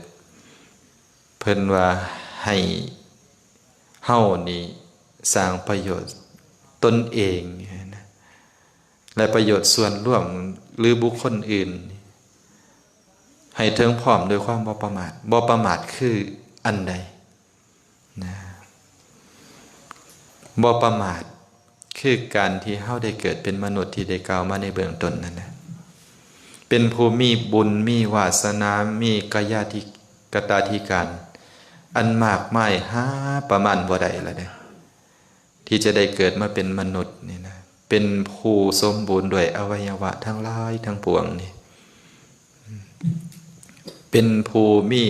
ເພິ່ນວ່າໃຫ້ເຮົານີ້ສ້າງປະໂຫຍດຕົນເອງນະ ແລະ ປະໂຫຍດສ່ວນລວມ ຫຼື ບຸກຄົນອື່ນ ໃຫ້ເຖິງພ້ອມດ້ວຍຄວາມບໍ່ປະໝາດ. ບໍ່ປະໝາດຄືອັນໃດ? ນະ ບໍ່ປະໝາດ ຄືການທີ່ເຮົາໄດ້ເກີດເປັນມະນຸດທີ່ໄດ້ກ່າວມາໃນເບື້ອງຕົ້ນນັ້ນນະ, ເປັນຜູ້ມີບຸນ ມີວາສະໜາ ມີກະຍາທິ ກະຕາທິການ ອັນມາກມາຍຫາປະມານບໍ່ໄດ້ລະເດ້ ທີ່ຈະໄດ້ເກີດມາເປັນມະນຸດນີ້ນະ, ເປັນຜູ້ສົມບູນດ້ວຍອະໄວຍະວະທັງຫຼາຍທັງປວງນີ້, ເປັນຜູ້ມີ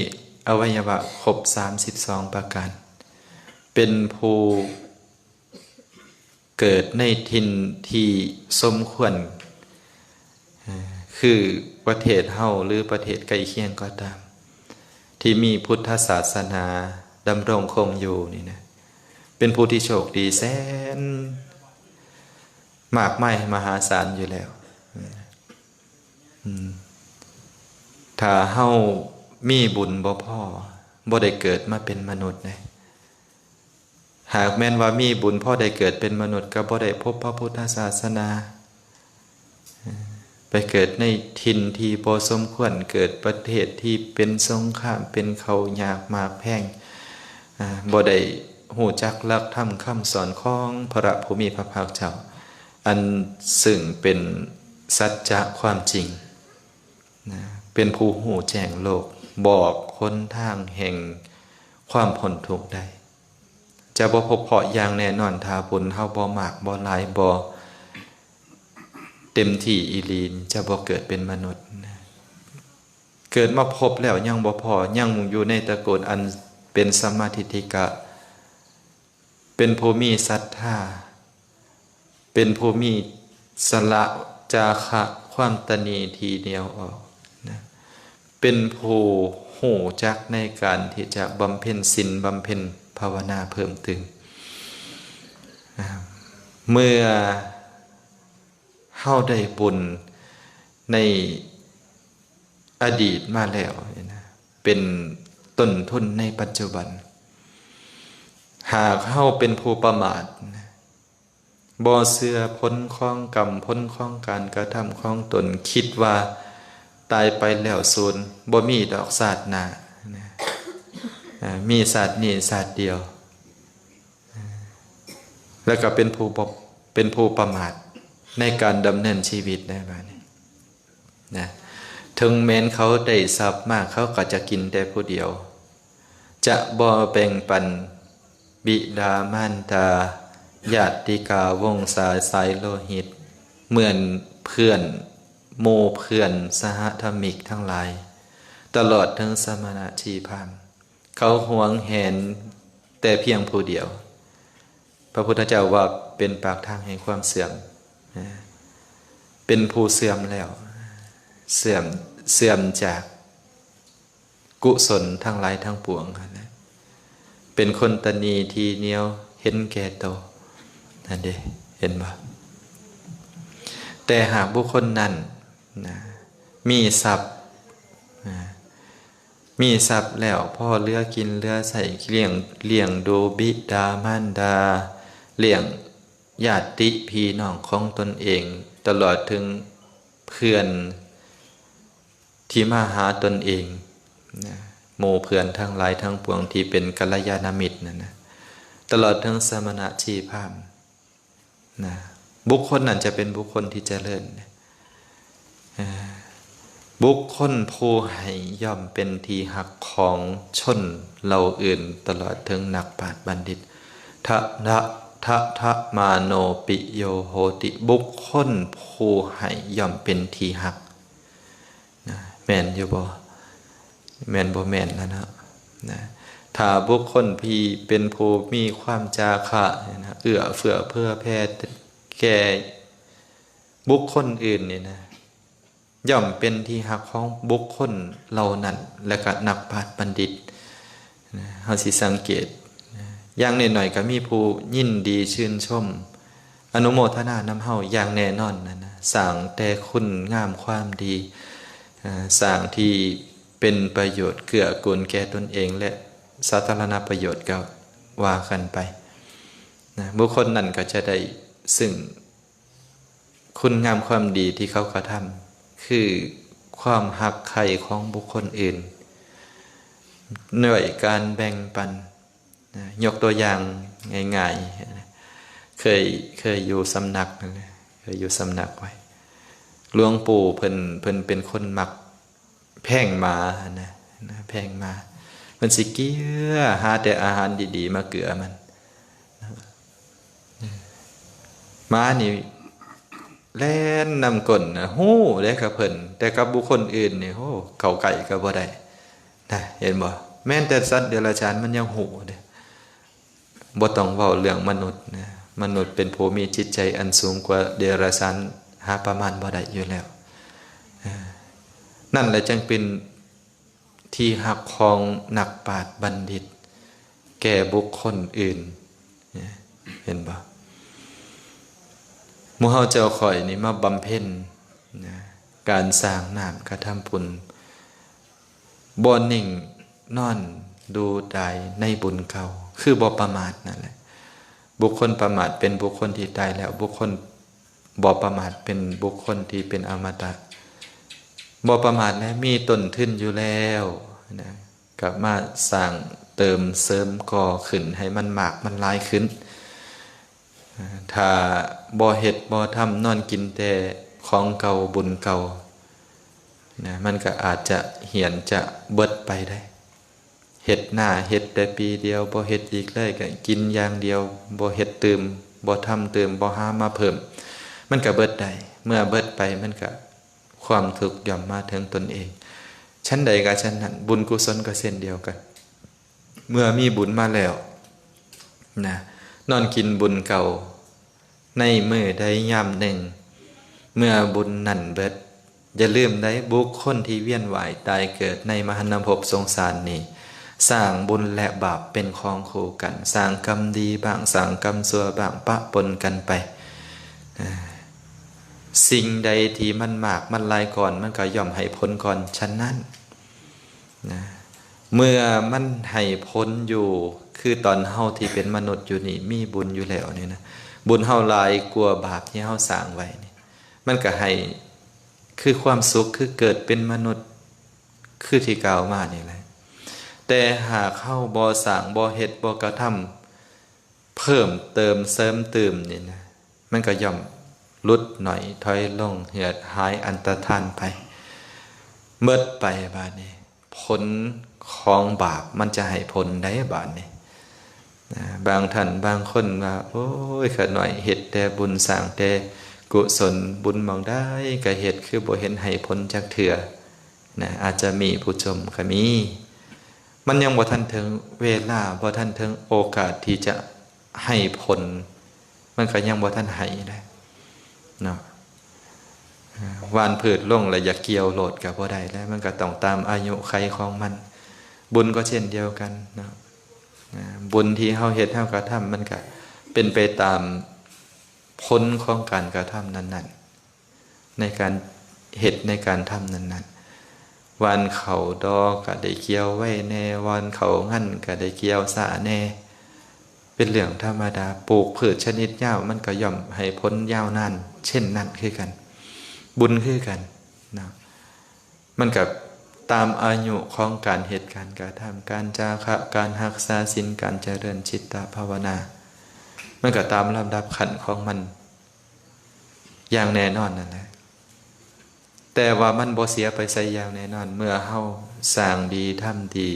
ອະໄວຍະວະຄົບສາມສິບສອງປະການ, ເປັນຜູ້ເກີດໃນຖິ່ນທີ່ສົມຄວນ ຄືປະເທດເຮົາ ຫຼື ປະເທດໃກ້ຄຽງກໍຕາມ ທີ່ມີພຸດທະສາສະໜາດຳລົງຄົງຢູ່ນີ້ນະ, ເປັນຜູ້ທີ່ໂຊກດີແສນມາກມາຍມະຫາສານຢູ່ແລ້ວ. ອືມ ຖ້າເຮົາມີບຸນບໍ່ພໍ ບໍ່ໄດ້ເກີດມາເປັນມະນຸດເດ້. ຫາກແມ່ນວ່າມີບຸນພໍໄດ້ເກີດເປັນມະນຸດ ກໍບໍ່ໄດ້ພົບພະພຸດທະສາສະໜາ, ໄປເກີດໃນຖິ່ນທີ່ບໍ່ສົມຄວນ, ເກີດປະເທດທີ່ເປັນສົງຄາມ, ເປັນເຂົ້າຍາກໝາກແພງ, ບໍ່ໄດ້ຮູ້ຈັກຫຼັກທຳຄຳສອນຂອງພະຜູ້ມີພະພາກເຈົ້າ, ອັນເຊິ່ງເປັນສັດຈະຄວາມຈິງນະ, ເປັນຜູ້ຮູ້ແຈ້ງໂລກ, ບອກຫົນທາງແຫ່ງຄວາມພົ້ນທຸກໄດ້. ຈະບໍ່ພົບພໍ້ຢ່າງແນ່ນອນ, ຖ້າບຸນເຮົາບໍ່ມາກ, ບໍ່ຫຼາຍ, ບໍ່ເຕັມທີ່ອີຫຼີ, ຈະບໍ່ເກີດເປັນມະນຸດ. ເກີດມາພົບແລ້ວຍັງບໍ່ພໍ, ຍັງຢູ່ໃນຕະກຸນອັນເປັນສຳມາທິດຖິກະ, ເປັນຜູ້ມີສັດທາ, ເປັນຜູ້ມີສະຫຼະຈາຄະ ຄວາມຕະໜີທີ່ໜຽວອອກນະ, ເປັນຜູ້ຮູ້ຈັກໃນການທີ່ຈະບຳເພັນສິນ, ບຳເພັນພາວະນາເພີ່ມຕື່ມ. ເມື່ອເຮົາໄດ້ບຸນໃນອະດີດມາແລ້ວນະ, ເປັນຕົ້ນທຶນໃນປັດຈຸບັນ. ຫາກເຮົາເປັນຜູ້ປະໝາດນະ, ບໍ່ເຊື່ອຜົນຂອງກຳ, ຜົນຂອງການກະທຳຂອງຕົນ, ຄິດວ່າຕາຍໄປແລ້ວສູນ, ບໍ່ມີດອກຊາດໜ້ານະ, ອາ, ມີຊາດນີ້ຊາດດຽວ, ອາ, ແລ້ວກໍເປັນຜູ້ບໍ່, ເປັນຜູ້ປະໝາດໃນການດຳເນີນຊີວິດໄດ້ບາດນີ້. ນະ ເຖິງແມ່ນເຂົາໄດ້ຊັບມາກ ເຂົາກໍຈະກິນແຕ່ຜູ້ດຽວ ຈະບໍ່ແບ່ງປັນບິດາມານດາ ຍາດຕິກາວົງສາສາຍໂລຫິດ ເໝືອນເພື່ອນ ໝູ່ເພື່ອນສະຫະທຳມິກທັງຫຼາຍ ຕະຫຼອດເຖິງສະມະນະຊີພາມ ເຂົາຫວງແຫນແຕ່ພຽງຜູ້ດຽວ. ພະພຸດທະເຈົ້າວ່າເປັນປາກທາງແຫ່ງຄວາມເສື່ອມ ເປັນຜູ້ເສື່ອມແລ້ວ ເສື່ອມ ເສື່ອມຈາກກຸສົນທັງຫຼາຍທັງປວງຫັ້ນແຫຼະ ເປັນຄົນຕະໜີທີ່ໜຽວເຫັນແກ່ໂຕ ນັ້ນເດ້ ເຫັນບໍ່? ແຕ່ຫາກບຸກຄົນນັ້ນນະ ມີຊັບນະ ມີຊັບແລ້ວພໍເຫຼືອກິນເຫຼືອໃຊ້ ລ້ຽງ ລ້ຽງດູບິດາມານດາ ລ້ຽງຍາດຕິພີ່ນ້ອງຂອງຕົນເອງ ຕະຫຼອດເຖິງເພື່ອນທີ່ມາຫາຕົນເອງນະ ໝູ່ເພື່ອນທັງຫຼາຍທັງປວງທີ່ເປັນກັນລະຍານະມິດນັ້ນນະ ຕະຫຼອດເຖິງສະມະນະຊີພາມ ນະ ບຸກຄົນນັ້ນຈະເປັນບຸກຄົນທີ່ຈະເລີນ. ເອີ ບຸກຄົນຜູ້ໃຫ້ຍ່ອມເປັນທີ່ຮັກຂອງຊົນເຫຼົ່າອື່ນ ຕະຫຼອດເຖິງນັກປາດບັນດິດ. ທະ ທະ ທະ ທະມາໂນປິໂຍໂຫຕິ ບຸກຄົນຜູ້ໃຫ້ຍ່ອມເປັນທີ່ຮັກ. ນະ ແມ່ນຢູ່ບໍ່? ແມ່ນບໍ່ແມ່ນລະເນາະ ນະ ຖ້າບຸກຄົນທີ່ເປັນຜູ້ມີຄວາມຈາຄະນະ ເອື້ອເຟື້ອເຜື່ອແຜ່ແກ່ບຸກຄົນອື່ນນີ້ນະ ຍ່ອມເປັນທີ່ຮັກຂອງບຸກຄົນເຫຼົ່ານັ້ນ ແລະກະນັກປາດບັນດິດ. ນະ ເຮົາຊິສັງເກດນະ ຢ່າງໜ້ອຍໆກໍມີຜູ້ຍິນດີຊື່ນຊົມ ອະນຸໂມທະນານຳເຮົາຢ່າງແນ່ນອນນັ້ນນະ ສ້າງແຕ່ຄຸນງາມຄວາມດີ ເອີ ສ້າງທີ່ເປັນປະໂຫຍດເກື້ອກູນແກ່ຕົນເອງ ແລະ ສາທາລະນະປະໂຫຍດກໍວ່າກັນໄປນະ ບຸກຄົນນັ້ນກໍຈະໄດ້ຊຶ່ງຄຸນງາມຄວາມດີທີ່ເຂົາກະທຳ ຄືຄວາມຮັກໃຄ່ຂອງບຸກຄົນອື່ນ ດ້ວຍການແບ່ງປັນ. ນະ ຍົກຕົວຢ່າງງ່າຍໆ ເຄີຍ ເຄີຍຢູ່ສຳນັກນັ້ນແຫຼະ ເຄີຍຢູ່ສຳນັກໄວ້ ຫຼວງປູ່ເພິ່ນ ເພິ່ນເປັນຄົນມັກແພງໝາຫັ້ນນະ ນະ ແພງໝາ ເພິ່ນຊິເກື້ອຫາແຕ່ອາຫານດີໆມາເກື້ອມັນນະ ໝານີ້ແລ່ນນຳກົ້ນນະ ຮູ້ເດ້ກັບເພິ່ນ ແຕ່ກັບບຸກຄົນອື່ນນີ້ ໂອ້ ເຂົ້າໃກ້ກໍບໍ່ໄດ້ ນະ ເຫັນບໍ່? ແມ່ນແຕ່ສັດເດຍລະຈານມັນຍັງຮູ້ເດ້ ບໍ່ຕ້ອງເວົ້າເລື່ອງມະນຸດນະ ມະນຸດເປັນຜູ້ມີຈິດໃຈອັນສູງກວ່າເດຍລະຈານ ຫາປະມານບໍ່ໄດ້ຢູ່ແລ້ວ. ເອີ ນັ້ນແຫຼະຈຶ່ງເປັນທີ່ຮັກຂອງນັກປາດບັນດິດແກ່ບຸກຄົນອື່ນ ເຫັນບໍ່? ໝູ່ເຮົາເຈົ້າຂ້ອຍນີ້ມາບຳເພັນນະ ການສ້າງນາມກະທຳບຸນ ບໍ່ນິ່ງນອນດູດາຍໃນບຸນເກົ່າ ຄືບໍ່ປະໝາດນັ້ນແຫຼະ. ບຸກຄົນປະໝາດເປັນບຸກຄົນທີ່ຕາຍແລ້ວ, ບຸກຄົນບໍ່ປະໝາດເປັນບຸກຄົນທີ່ເປັນອະມະຕະ. ບໍ່ປະໝາດແລ້ວ ມີຕົ້ນທຶນຢູ່ແລ້ວນະ, ກັບມາສ້າງເຕີມເສີມກໍ່ຂຶ້ນໃຫ້ມັນມາກມັນຫຼາຍຂຶ້ນ. ຖ້າບໍ່ເຮັດບໍ່ທຳ ນອນກິນແຕ່ຂອງເກົ່າບຸນເກົ່ານະ ມັນກໍອາດຈະຫຽນຈະເບິດໄປໄດ້. ເຮັດນາເຮັດແຕ່ປີດຽວ ບໍ່ເຮັດອີກເລີຍ ກໍກິນຢ່າງດຽວ ບໍ່ເຮັດຕື່ມ ບໍ່ທຳຕື່ມ ບໍ່ຫາມາເພີ່ມ ມັນກໍເບິດໄດ້. ເມື່ອເບິດໄປມັນກໍຄວາມທຸກຍ່ອມມາເຖິງຕົນເອງ. ຊັ້ນໃດກໍຊັ້ນນັ້ນ ບຸນກຸສົນກໍເຊັ່ນດຽວກັນ. ເມື່ອມີບຸນມາແລ້ວນະ ນອນກິນບຸນເກົ່າໃນມື້ໃດຍາມໜຶ່ງ. ເມື່ອບຸນນັ້ນເບິດ ຢ່າລືມໃດ ບຸກຄົນທີ່ວຽນວ່າຍຕາຍເກີດໃນມະຫັນນະພົບສົງສານນີ້ ສ້າງບຸນແລະບາບເປັນຂອງຄູ່ກັນ, ສ້າງກຳດີບ້າງ ສ້າງກຳຊົ່ວບ້າງ ປະປົນກັນໄປ. ສິ່ງໃດທີ່ມັນມາກມັນຫຼາຍກ່ອນ ມັນກໍຍ່ອມໃຫ້ຜົນກ່ອນ. ສະນັ້ນ ນະ ເມື່ອມັນໃຫ້ຜົນຢູ່ ຄືຕອນເຮົາທີ່ເປັນມະນຸດຢູ່ນີ້ ມີບຸນຢູ່ແລ້ວນີ້ນະ ບຸນເຮົາຫຼາຍກວ່າບາບທີ່ເຮົາສ້າງໄວ້ນີ້ ມັນກໍໃຫ້ຄືຄວາມສຸກ ຄືເກີດເປັນມະນຸດ ຄືທີ່ກ່າວມານີ້ແຫຼະ. ແຕ່ຫາກເຮົາບໍ່ສ້າງ ບໍ່ເຮັດ ບໍ່ກະທຳ ເພີ່ມເຕີມເສີມຕື່ມນີ້ນະ ມັນກໍຍ່ອມຫຼຸດໜ້ອຍຖອຍລົງ ເຫືອດຫາຍອັນຕະທານໄປ. ໝົດໄປບາດນີ້ ຜົນຂອງບາບມັນຈະໃຫ້ຜົນໃດບາດນີ້. ນະ ບາງທ່ານບາງຄົນວ່າ ໂອ້ຍ ຂ້ານ້ອຍເຮັດແຕ່ບຸນ ສ້າງແຕ່ກຸສົນ ບຸນໝ່ອງໃດກໍເຮັດ ຄືບໍ່ເຫັນໃຫ້ຜົນຈັກເທື່ອ ນະ ອາດຈະມີຜູ້ຊົມກໍມີ. ມັນຍັງບໍ່ທັນເຖິງເວລາ ບໍ່ທັນເຖິງໂອກາດທີ່ຈະໃຫ້ຜົນ ມັນກໍຍັງບໍ່ທັນໃຫ້ເດ້ເນາະ. ຫວ່ານພືດລົງແລ້ວຢາກກ່ຽວໂລດກໍບໍ່ໄດ້ແລ້ວ ມັນກໍຕ້ອງຕາມອາຍຸໄຂຂອງມັນ. ບຸນກໍເຊັ່ນດຽວກັນເນາະ ບຸນທີ່ເຮົາເຮັດເຮົາກະທຳ ມັນກະເປັນໄປຕາມຜົນຂອງການກະທຳນັ້ນໆ ໃນການເຮັດ ໃນການທຳນັ້ນໆ. ຫວ່ານເຂົ້າດໍກໍໄດ້ກ່ຽວໄວແດ່ ຫວ່ານເຂົ້າງັນກໍໄດ້ກ່ຽວຊ້າແດ່ ເປັນເລື່ອງທຳມະດາ. ປູກພືດຊະນິດຍາວ ມັນກໍຍ່ອມໃຫ້ຜົນຍາວນານເຊັ່ນນັ້ນຄືກັນ ບຸນຄືກັນເນາະ. ມັນກໍຕາມອາຍຸຂອງການເຮັດການກະທຳ ການຈາຄະ ການຮັກສາສິນ ການຈະເລີນຈິດຕະພາວະນາ ມັນກໍຕາມລຳດັບຂັ້ນຂອງມັນຢ່າງແນ່ນອນນັ້ນແຫຼະ. ແຕ່ວ່າມັນບໍ່ເສຍໄປໃສຢ່າງແນ່ນອນ ເມື່ອເຮົາສ້າງດີທຳດີ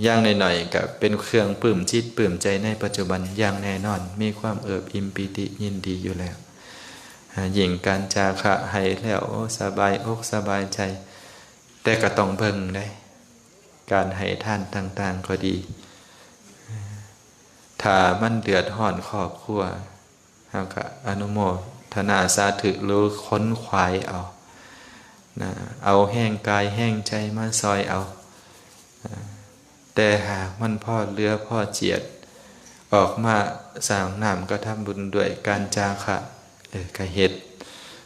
ຢ່າງໜ້ອຍໆ ກໍເປັນເຄື່ອງປຶ້ມຈິດປຶ້ມໃຈໃນປັດຈຸບັນຢ່າງແນ່ນອນ ມີຄວາມເອີບອີ່ມປີຕິຍິນດີຢູ່ແລ້ວ. ຍິ່ງການຈາຄະໃຫ້ແລ້ວ ໂອ້ ສະບາຍອົກສະບາຍໃຈ ແຕ່ກໍຕ້ອງເບິ່ງເດ້ ການໃຫ້ທານຕ່າງໆກໍດີ ຖ້າມັນເດືອດຮ້ອນຄອບຄົວ ເຮົາກໍອະນຸໂມທະນາສາທຸ ຫຼື ຂົນຂວາຍເອົານະ ເອົາແຮງກາຍແຮງໃຈມາຊ່ອຍເອົາ. ແຕ່ຫາກມັນພໍເຫຼືອພໍຈຽດ ອອກມາສ້າງນາມກະທຳບຸນດ້ວຍການຈາຄະ ເອີ ກະເຮັດ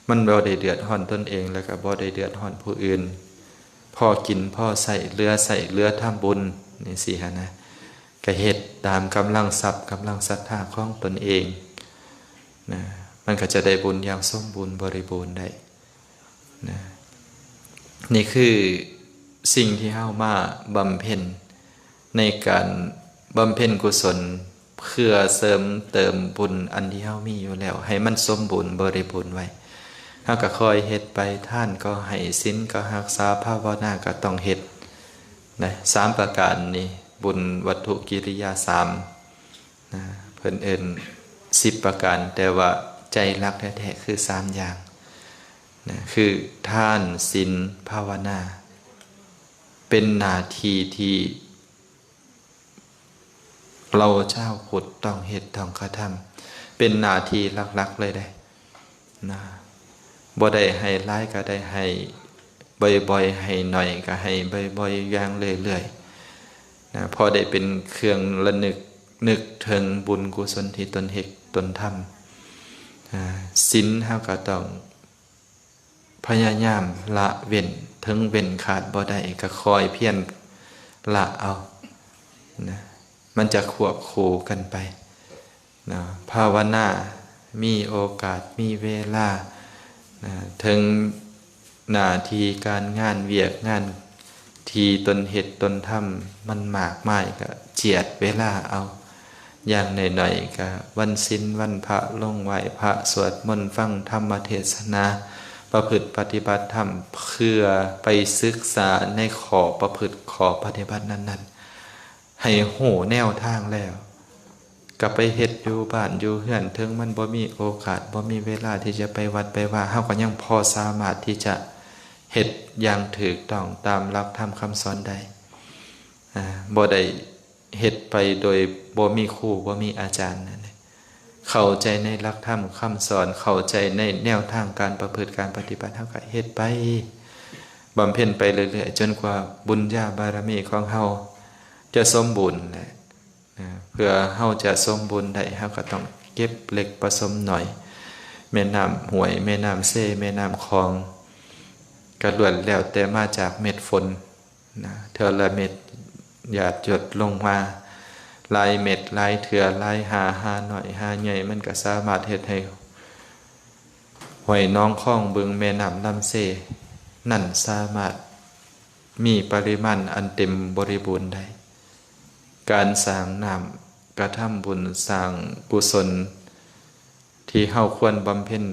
ມັນບໍ່ໄດ້ເດືອດຮ້ອນຕົນເອງ ແລ້ວກະບໍ່ໄດ້ເດືອດຮ້ອນຜູ້ອື່ນ ພໍກິນພໍໃຊ້ ເຫຼືອໃຊ້ເຫຼືອທຳບຸນ ຈັ່ງຊີ້ຫັ້ນນະ. ກະເຮັດຕາມກຳລັງຊັບ ກຳລັງສັດທາຂອງຕົນເອງນະ ມັນກໍຈະໄດ້ບຸນຢ່າງສົມບູນບໍລິບູນໄດ້ນະ. ນີ້ຄືສິ່ງທີ່ເຮົາມາບຳເພັນ ໃນການບຳເພັນກຸສົນ ເພື່ອເສີມເຕີມບຸນອັນທີ່ເຮົາມີຢູ່ແລ້ວ ໃຫ້ມັນສົມບູນບໍລິບູນໄວ້. ເຮົາກໍຄ່ອຍເຮັດໄປ ທານກໍໃຫ້ ສິນກໍຮັກສາ ພາວະນາກໍຕ້ອງເຮັດນະ ສາມປະການນີ້ ບຸນວັດຖຸກິລິຍາສາມນະ ເພິ່ນເອີ້ນສິບປະການ ແຕ່ວ່າໃຈຫຼັກແທ້ໆຄືສາມຢ່າງນະ ຄືທານ ສິນ ພາວະນາ ເປັນໜ້າທີ່ທີ່ ເຮົາຊາວພຸດຕ້ອງເຮັດຕ້ອງກະທຳ ເປັນໜ້າທີ່ຫຼັກໆເລີຍເດ້ນະ. ບໍ່ໄດ້ໃຫ້ຫຼາຍ ກໍໄດ້ໃຫ້ບ່ອຍໆ ໃຫ້ໜ້ອຍກໍໃຫ້ບ່ອຍໆ ຢ່າງເລື້ອຍໆນະ ພໍໄດ້ເປັນເຄື່ອງລະນຶກ ນຶກເຖິງບຸນກຸສົນທີ່ຕົນເຮັດຕົນທຳ. ອາ ສິນເຮົາກໍຕ້ອງ ພະຍາຍາມລະເວັ້ນ ເຖິງເວັ້ນຂາດບໍ່ໄດ້ກໍຄ່ອຍພຽນລະເອົານະ ມັນຈະຄວບຄູ່ກັນໄປນະ. ພາວະນາ ມີໂອກາດ ມີເວລານະ ເຖິງໜ້າທີ່ການງານ ວຽກງານ ທີ່ຕົນເຮັດຕົນທຳມັນມາກມາຍ ກະຈຽດເວລາເອົາ ຢ່າງໜ້ອຍໆ ກະວັນສິນວັນພະ ລົງໄຫວ້ພະ ສວດມົນ ຟັງທຳມະເທດສະໜາ ປະພຶດປະຕິບັດທຳ ເພື່ອໄປສຶກສາໃນຂໍ້ປະພຶດຂໍ້ປະຕິບັດນັ້ນໆ ໃຫ້ຮູ້ແນວທາງແລ້ວ ກໍໄປເຮັດຢູ່ບ້ານຢູ່ເຮືອນ ເຖິງມັນບໍ່ມີໂອກາດ ບໍ່ມີເວລາທີ່ຈະໄປວັດໄປວາ ເຮົາກໍຍັງພໍສາມາດທີ່ຈະເຮັດຢ່າງຖືກຕ້ອງຕາມຫຼັກທຳຄຳສອນໄດ້. ອາ ບໍ່ໄດ້ເຮັດໄປໂດຍບໍ່ມີຄູ ບໍ່ມີອາຈານນັ້ນແຫຼະ. ເຂົ້າໃຈໃນຫຼັກທຳຄຳສອນ ເຂົ້າໃຈໃນແນວທາງການປະພຶດການປະຕິບັດ ເຮົາກໍເຮັດໄປ ບຳເພັນໄປເລື້ອຍໆ ຈົນກວ່າບຸນຍາບາລະມີຂອງເຮົາຈະສົມບູນແຫຼະ. ນະ ເພື່ອເຮົາຈະສົມບູນໄດ້ ເຮົາກໍຕ້ອງເກັບເລັກປະສົມໜ້ອຍ. ແມ່ນ້ຳຫ້ວຍ ແມ່ນ້ຳເຊ ແມ່ນ້ຳຂອງ ກໍລ້ວນແລ້ວແຕ່ມາຈາກເມັດຝົນນະ ເທື່ອລະເມັດຫຍາດຢົດລົງມາ ຫຼາຍເມັດ ຫຼາຍເທື່ອ ຫຼາຍຫາ ຫາໜ້ອຍ ຫາໃຫຍ່ ມັນກໍສາມາດເຮັດໃຫ້ຫ້ວຍໜອງຄອງບຶງ ແມ່ນ້ຳລຳເຊນັ້ນ ສາມາດມີປະລິມານອັນເຕັມບໍລິບູນໄດ້. ການສ້າງນ້ຳ ກະທຳບຸນ ສ້າງກຸສົນ ທີ່ເຮົາຄວນບຳເພັນ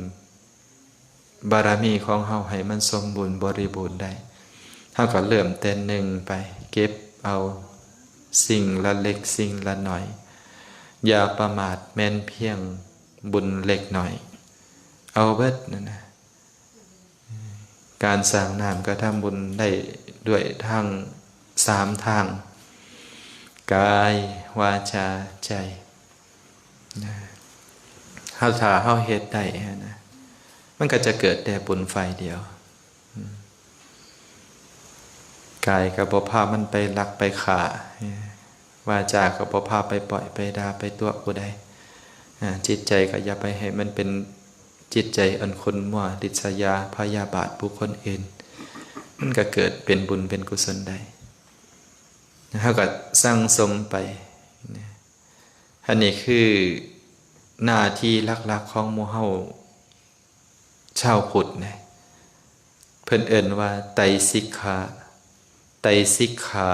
ບາລະມີຂອງເຮົາໃຫ້ມັນສົມບູນບໍລິບູນໄດ້ ເຮົາກໍເລີ່ມແຕ່ໜຶ່ງໄປ ເກັບເອົາສິ່ງລະເລັກສິ່ງລະໜ້ອຍ ຢ່າປະໝາດ ແມ່ນພຽງບຸນເລັກໜ້ອຍ ເອົາເບິດນັ້ນນະ. ການສ້າງນ້ຳກໍທຳບຸນໄດ້ດ້ວຍທັງສາມທາງ ກາຍ ວາຈາ ໃຈນະ. ເຮົາ ຖ້າເຮົາເຮັດໄດ້ນະ ມັນກໍຈະເກີດແຕ່ບຸນຝ່າຍດຽວ. ກາຍກໍບໍ່ພາມັນໄປລັກໄປຂ້າ ວາຈາກໍບໍ່ພາໄປປ້ອຍໄປດ່າໄປຕົວະຜູ້ໃດ. ອາ ຈິດໃຈກໍຢ່າໄປໃຫ້ມັນເປັນຈິດໃຈອັນຂຸ້ນມົວ ລິດສະຢາ ພະຍາບາດບຸກຄົນອື່ນ ມັນກໍເກີດເປັນບຸນເປັນກຸສົນໄດ້. ເຮົາກໍສັ່ງສົມໄປນະ. ອັນນີ້ຄືໜ້າທີ່ຫຼັກໆຂອງໝູ່ເຮົາ ຊາວພຸດນະ ເພິ່ນເອີ້ນວ່າໄຕສິກຂາ. ໄຕສິກຂາ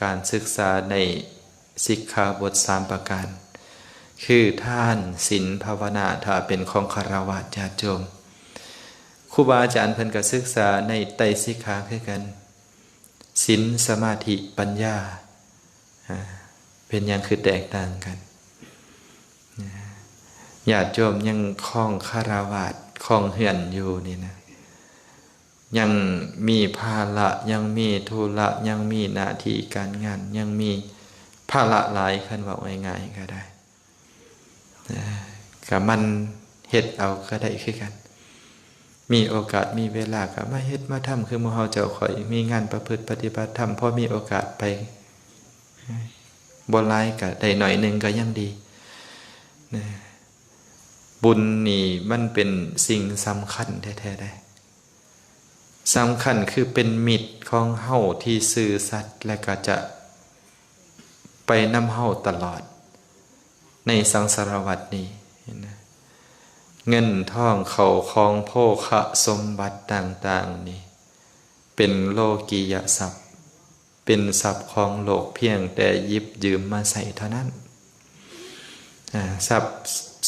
ການສຶກສາໃນສິກຂາບົດສາມປະການ ຄືທານ ສິນ ພາວະນາ ຖ້າເປັນຂອງຄາລະວາດຍາດໂຍມ. ຄູບາອາຈານເພິ່ນກໍສຶກສາໃນໄຕສິກຂາຄືກັນ ສິນ ສະມາທິ ປັນຍາ. ອາ ເປັນຫຍັງຄືແຕກຕ່າງກັນ? ຍາດໂຍມຍັງຄອງຄາລະວາດ ຄອງເຮືອນຢູ່ນີ້ນະ ຍັງມີພາລະ ຍັງມີທຸລະ ຍັງມີໜ້າທີ່ການງານ ຍັງມີພາລະຫຼາຍ ຄັນເວົ້າງ່າຍໆກໍໄດ້. ເອີ ກະໝັ່ນເຮັດເອົາກໍໄດ້ຄືກັນ ມີໂອກາດມີເວລາກໍມາເຮັດມາທຳ ຄືໝູ່ເຮົາເຈົ້າຂ້ອຍມີງານປະພຶດປະຕິບັດທຳ ພໍມີໂອກາດໄປ ບໍ່ຫຼາຍກໍໄດ້ໜ້ອຍໜຶ່ງກໍຍັງດີນະ. ບຸນນີ້ມັນເປັນສິ່ງສຳຄັນແທ້ໆເດ້. ສຳຄັນຄືເປັນມິດຂອງເຮົາທີ່ຊື່ສັດ ແລະ ກໍຈະໄປນຳເຮົາຕະຫຼອດໃນສັງສາລະວັດນີ້ນະ. ເງິນທອງເຂົ້າຂອງໂພຄະສົມບັດຕ່າງໆນີ້ ເປັນໂລກີຍະຊັບ ເປັນຊັບຂອງໂລກ ພຽງແຕ່ຢິບຢືມມາໃຊ້ເທົ່ານັ້ນ. ອາ ຊັບ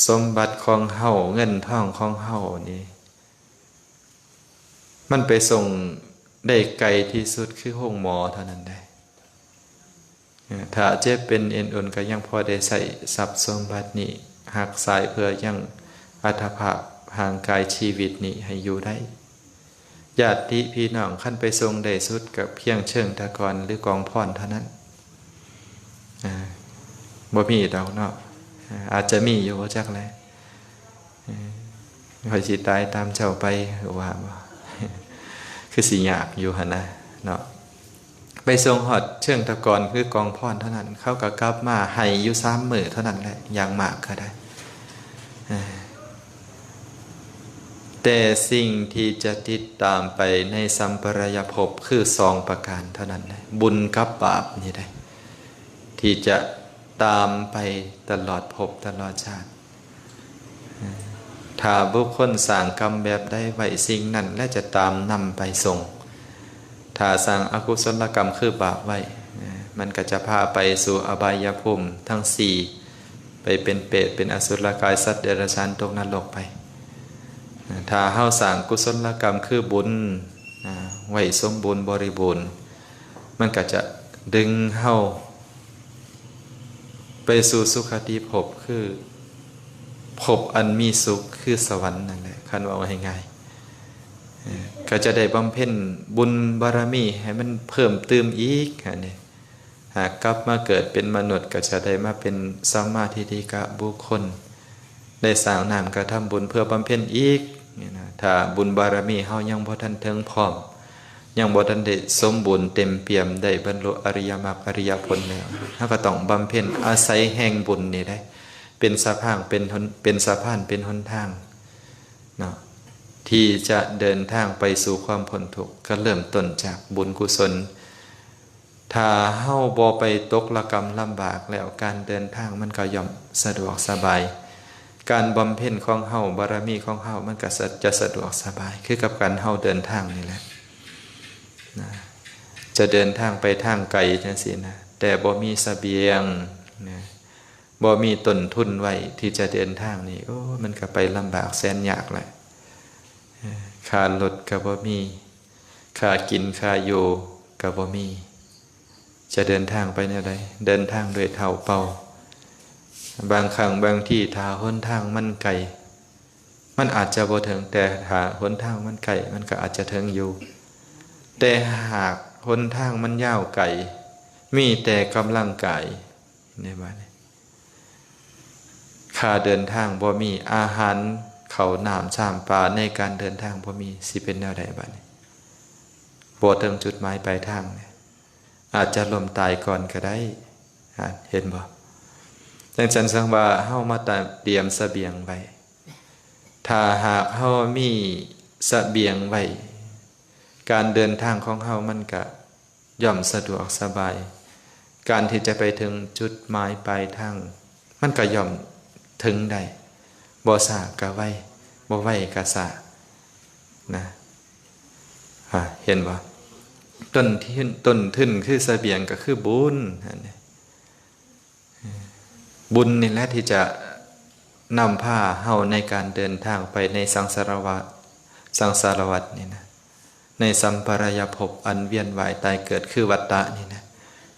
ສົມບັດຂອງເຮົາ ເງິນທອງຂອງເຮົານີ້ ມັນໄປສົ່ງໄດ້ໄກທີ່ສຸດຄືໂຮງໝໍເທົ່ານັ້ນເດ້. ເອີ ຖ້າເຈັບເປັນເອັນອຸ່ນກໍຍັງພໍໄດ້ໃຊ້ຊັບສົມບັດນີ້ ຮັກສາຍເພື່ອຍັງອັດຕະພາບຮ່າງກາຍຊີວິດນີ້ໃຫ້ຢູ່ໄດ້. ຍາດຕິພີ່ນ້ອງ ຄັນໄປສົ່ງໄດ້ສຸດກໍພຽງເຊີງຕະກອນ ຫຼື ກອງພອນເທົ່ານັ້ນ. ອາ ບໍ່ມີດອກເນາະ ອາ ອາດຈະມີຢູ່ ບໍ່ຈັກແຫຼະ. ເອີ ຂ້ອຍຊິຕາຍຕາມເຈົ້າໄປ ຄືວ່າບໍ່ ຄືຊິຍາກຢູ່ຫັ້ນນະເນາະ. ໄປສົ່ງຮອດເຊີງຕະກອນ ຄືກອງພອນເທົ່ານັ້ນ ເຂົາກໍກັບມາໃຫ້ຢູ່ສາມມື້ເທົ່ານັ້ນແຫຼະ ຢ່າງມາກກໍໄດ້. ເອີ ແຕ່ສິ່ງທີ່ຈະຕິດຕາມໄປໃນສຳປະລາຍະພົບ ຄືສອງປະການເທົ່ານັ້ນແຫຼະ ບຸນກັບບາບນີ້ເດ້ ທີ່ຈະຕາມໄປຕະຫຼອດພົບຕະຫຼອດຊາດ. ຖ້າບຸກຄົນສ້າງກຳແບບໃດໄວ້ ສິ່ງນັ້ນແຫຼະຈະຕາມນຳໄປສົ່ງ. ຖ້າສ້າງອະກຸສົນລະກຳຄືບາບໄວ້ ມັນກໍຈະພາໄປສູ່ອະບາຍະພູມທັງສີ່ ໄປເປັນເປດ ເປັນອະສຸລະກາຍ ສັດເດຍລະສານ ຕົກນະລົກໄປ. ຖ້າເຮົາສ້າງກຸສົນລະກຳຄືບຸນໄວ້ສົມບູນບໍລິບູນ ມັນກໍຈະດຶງເຮົາໄປສູ່ສຸຄະຕິພົບ ຄືພົບອັນມີສຸກ ຄືສະຫວັນນັ້ນແຫຼະ ຄັນເວົ້າໃຫ້ງ່າຍ. ເອີ ກໍຈະໄດ້ບຳເພັນບຸນບາລະມີໃຫ້ມັນເພີ່ມຕື່ມອີກ ອັນນີ້ ຫາກກັບມາເກີດເປັນມະນຸດ ກໍຈະໄດ້ມາເປັນສຳມາທິດຖິກະບຸກຄົນ ໄດ້ສ້າງນ້ຳກະທຳບຸນເພື່ອບຳເພັນອີກນີ້ນະ. ຖ້າບຸນບາລະມີເຮົາຍັງບໍ່ທັນເຖິງພ້ອມ ຍັງບໍ່ທັນໄດ້ສົມບູນເຕັມປ່ຽມ ໄດ້ບັນລຸອະລິຍະມັກອະລິຍະຜົນແລ້ວ ເຮົາກໍຕ້ອງບຳເພັນອາໄສແຫ່ງບຸນນີ້ໄດ໋ ເປັນສະພາງ ເປັນຫົນ ເປັນສະພານ ເປັນຫົນທາງເນາະ ທີ່ຈະເດີນທາງໄປສູ່ຄວາມພົ້ນທຸກ. ກໍເລີ່ມຕົ້ນຈາກບຸນກຸສົນ ຖ້າເຮົາບໍ່ໄປຕົກລະກຳລຳບາກແລ້ວ ການເດີນທາງມັນກໍຍ່ອມສະດວກສະບາຍ. ການບຳເພັນຂອງເຮົາ ບາລະມີຂອງເຮົາ ມັນກໍສະ ຈະສະດວກສະບາຍ ຄືກັບການເຮົາເດີນທາງນີ້ແຫຼະນະ. ຈະເດີນທາງໄປທາງໄກຈັ່ງຊີ້ນະ ແຕ່ບໍ່ມີສະບຽງນະ ບໍ່ມີຕົ້ນທຶນໄວ້ທີ່ຈະເດີນທາງນີ້ ໂອ້ ມັນກໍໄປລຳບາກແສນຍາກແຫຼະ. ເອີ ຄ່າລົດກໍບໍ່ມີ. ຄ່າກິນຄ່າຢູ່ກໍບໍ່ມີ ຈະເດີນທາງໄປແນວໃດ? ເດີນທາງດ້ວຍເທົ້າເປົ່າ. ບາງຄັ້ງບາງທີ ຖ້າຫົນທາງມັນໄກ ມັນອາດຈະບໍ່ເຖິງ, ແຕ່ຖ້າຫົນທາງມັນໃກ້ ມັນກໍອາດຈະເຖິງຢູ່. ແຕ່ຫາກຫົນທາງມັນຍາວໄກ ມີແຕ່ກຳລັງກາຍ ໃນບາດນີ້ ຄ່າເດີນທາງບໍ່ມີ, ອາຫານເຂົ້ານ້ຳຊາມປາໃນການເດີນທາງບໍ່ມີ, ຊິເປັນແນວໃດບາດນີ້? ບໍ່ເຖິງຈຸດໝາຍປາຍທາງ ອາດຈະລົ້ມຕາຍກ່ອນກໍໄດ້. ອາ ເຫັນບໍ່? ຈັ່ງຊັ້ນ ສັງວ່າເຮົາມາຕະ ຕຽມສະບຽງໄວ້. ຖ້າຫາກເຮົາມີສະບຽງໄວ້, ການເດີນທາງຂອງເຮົາມັນກະ ຍ່ອມສະດວກສະບາຍ. ການທີ່ຈະໄປເຖິງຈຸດໝາຍປາຍທາງ ມັນກໍຍ່ອມເຖິງໄດ້, ບໍ່ຊ້າກໍໄວ, ບໍ່ໄວກໍຊ້ານະ. ອາ ເຫັນບໍ່? ຕົ້ນທຶນ, ຕົ້ນທຶນຄືສະບຽງ ກໍຄືບຸນຫັ້ນເດ. ບຸນນີ້ແຫຼະທີ່ຈະນຳພາເຮົາໃນການເດີນທາງໄປໃນສັງສາລະວັດ, ສັງສາລະວັດນີ້ນະ, ໃນສັມປະລາຍະພົບອັນວຽນວ່າຍຕາຍເກີດຄືວັດຕະນີ້ນະ,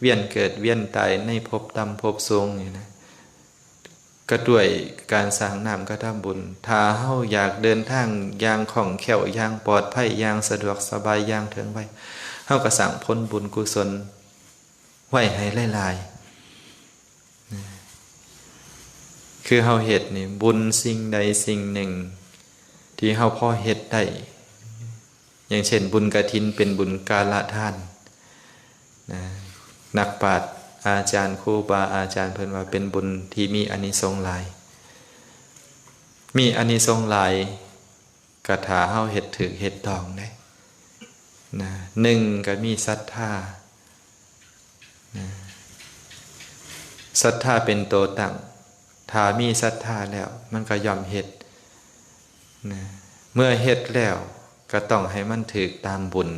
ວຽນເກີດວຽນຕາຍໃນພົບຕ່ຳພົບສູງນີ້ນະ, ກໍດ້ວຍການສ້າງນາມກະທຳບຸນ. ຖ້າເຮົາຢາກເດີນທາງຢ່າງຄ່ອງແຄ້ວ, ຢ່າງປອດໄພ, ຢ່າງສະດວກສະບາຍ, ຢ່າງເຖິງໄວ, ເຮົາກໍສ້າງຜົນບຸນກຸສົນ ໄວ້ໃຫ້ຫຼາຍໆ ຄືເຮົາເຮັດນີ້ ບຸນສິ່ງໃດສິ່ງໜຶ່ງທີ່ເຮົາພໍເຮັດໄດ້, ຢ່າງເຊັ່ນ ບຸນກະຖິນເປັນບຸນກາລະທານນະ, ນັກປາດອາຈານ ຄູບາອາຈານເພິ່ນວ່າເປັນບຸນທີ່ມີອານິສົງຫຼາຍ, ມີອານິສົງຫຼາຍ ກະຖ້າເຮົາເຮັດຖືກເຮັດຕ້ອງເດ້ນະ. ໜຶ່ງ ກະມີສັດທານະ, ສັດທາເປັນໂຕຕັ້ງ. ຖ້າມີສັດທາແລ້ວ ມັນກໍຍ່ອມເຮັດນະ, ເມື່ອເຮັດແລ້ວກໍຕ້ອງໃຫ້ມັນຖືກຕາມບຸນ.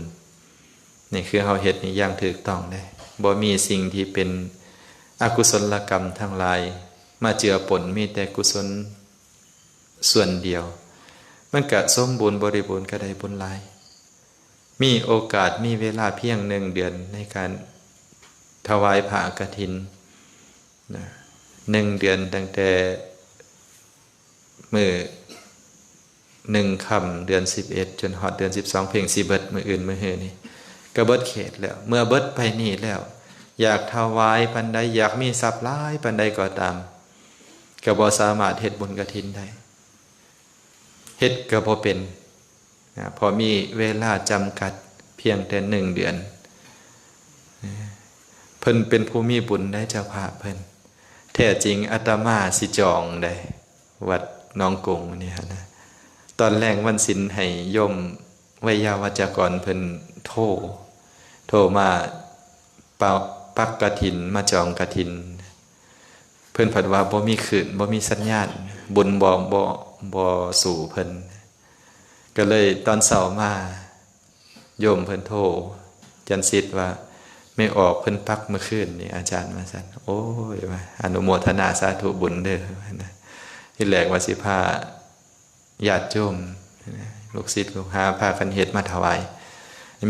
ນີ້ຄືເຮົາເຮັດນີ້ຢ່າງຖືກຕ້ອງເດ້, ບໍ່ມີສິ່ງທີ່ເປັນອະກຸສົນລະກຳທັງຫຼາຍມາເຈືອປົນ, ມີແຕ່ກຸສົນ ສ່ວນດຽວ ມັນກະສົມບູນບໍລິບູນ, ກະໄດ້ບຸນຫຼາຍ. ມີໂອກາດ ມີເວລາພຽງໜຶ່ງເດືອນໃນການຖວາຍຜ້າກະຖິນນະ, ໜຶ່ງເດືອນ ຕັ້ງແຕ່ມື້ໜຶ່ງຄ່ຳເດືອນສິບເອັດ ຈົນຮອດເດືອນສິບສອງ ເພງຊິເບິດມື້ອື່ນມື້ຮືນີ້ ກະເບິດເຂດແລ້ວ. ເມື່ອເບິດໄປນີ້ແລ້ວ ຢາກຖວາຍປານໃດ, ຢາກມີຊັບຫຼາຍປານໃດກໍຕາມ, ກໍບໍ່ສາມາດເຮັດບຸນກະຖິນໄດ້, ເຮັດກໍບໍ່ເປັນນະ, ເພາະມີເວລາຈຳກັດພຽງແຕ່ໜຶ່ງເດືອນ. ເພິ່ນເປັນຜູ້ມີບຸນໄດ໋ ເຈົ້າພາບເພິ່ນ. ແທ້ຈິງອາດຕະມາຊິຈອງໄດ໋ ວັດໜອງກົງນີ້ຫັ້ນນະ. ຕອນແລງວັນສິນໃຫ້ໂຍມໄວຍາວັດຈະກອນເພິ່ນໂທ, ໂທມາ ປັກ, ປັກກະຖິນ, ມາຈອງກະຖິນ. ເພິ່ນພັດວ່າບໍ່ມີຄື້ນ, ບໍ່ມີສັນຍານ, ບຸນບໍ່, ບໍ່, ບໍ່ສູ້ເພິ່ນ. ກໍເລີຍຕອນເຊົ້າມາ ໂຍມເພິ່ນໂທ ຈັນສິດວ່າ ແມ່ອອກເພິ່ນປັກມື້ຄືນນີ້ ອາຈານ ວ່າຊັ້ນ. ໂອ້ຍ ວ່າ ອະນຸໂມທະນາສາທຸບຸນເດີ ວ່ານະ. ທີແລກວ່າຊິພາ ຍາດໂຍມ ລູກສິດລູກຫາພາກັນເຮັດມາຖວາຍ,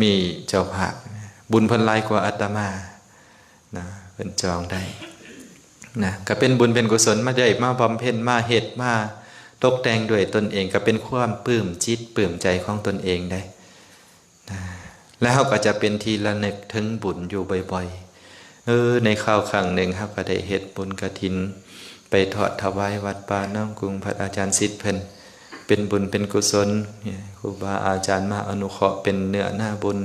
ມີເຈົ້າພາບ ບຸນເພິ່ນຫຼາຍກວ່າອາດຕະມານະ, ເພິ່ນຈອງໄດ້ນະ, ກໍເປັນບຸນເປັນກຸສົນ ມາໄດ້ມາບຳເພັນ ມາເຮັດ ມາຕົກແຕ່ງດ້ວຍຕົນເອງ, ກໍເປັນຄວາມປຶ້ມຈິດປຶ້ມໃຈຂອງຕົນເອງໄດ໋. ນະ ແລະ ເຮົາກໍຈະເປັນທີ່ລະນຶກເຖິງບຸນຢູ່ບ່ອຍໆ. ເອີ ໃນຄາວຄັ້ງໜຶ່ງ ເຮົາກໍໄດ້ເຮັດບຸນກະຖິນ ໄປທອດຖວາຍວັດປ່າໜອງກຸງ ພະອາຈານສິດເພິ່ນ ເປັນບຸນເປັນກຸສົນ, ຄູບາອາຈານມາອະນຸເຄາະເປັນເນື້ອນາບຸນ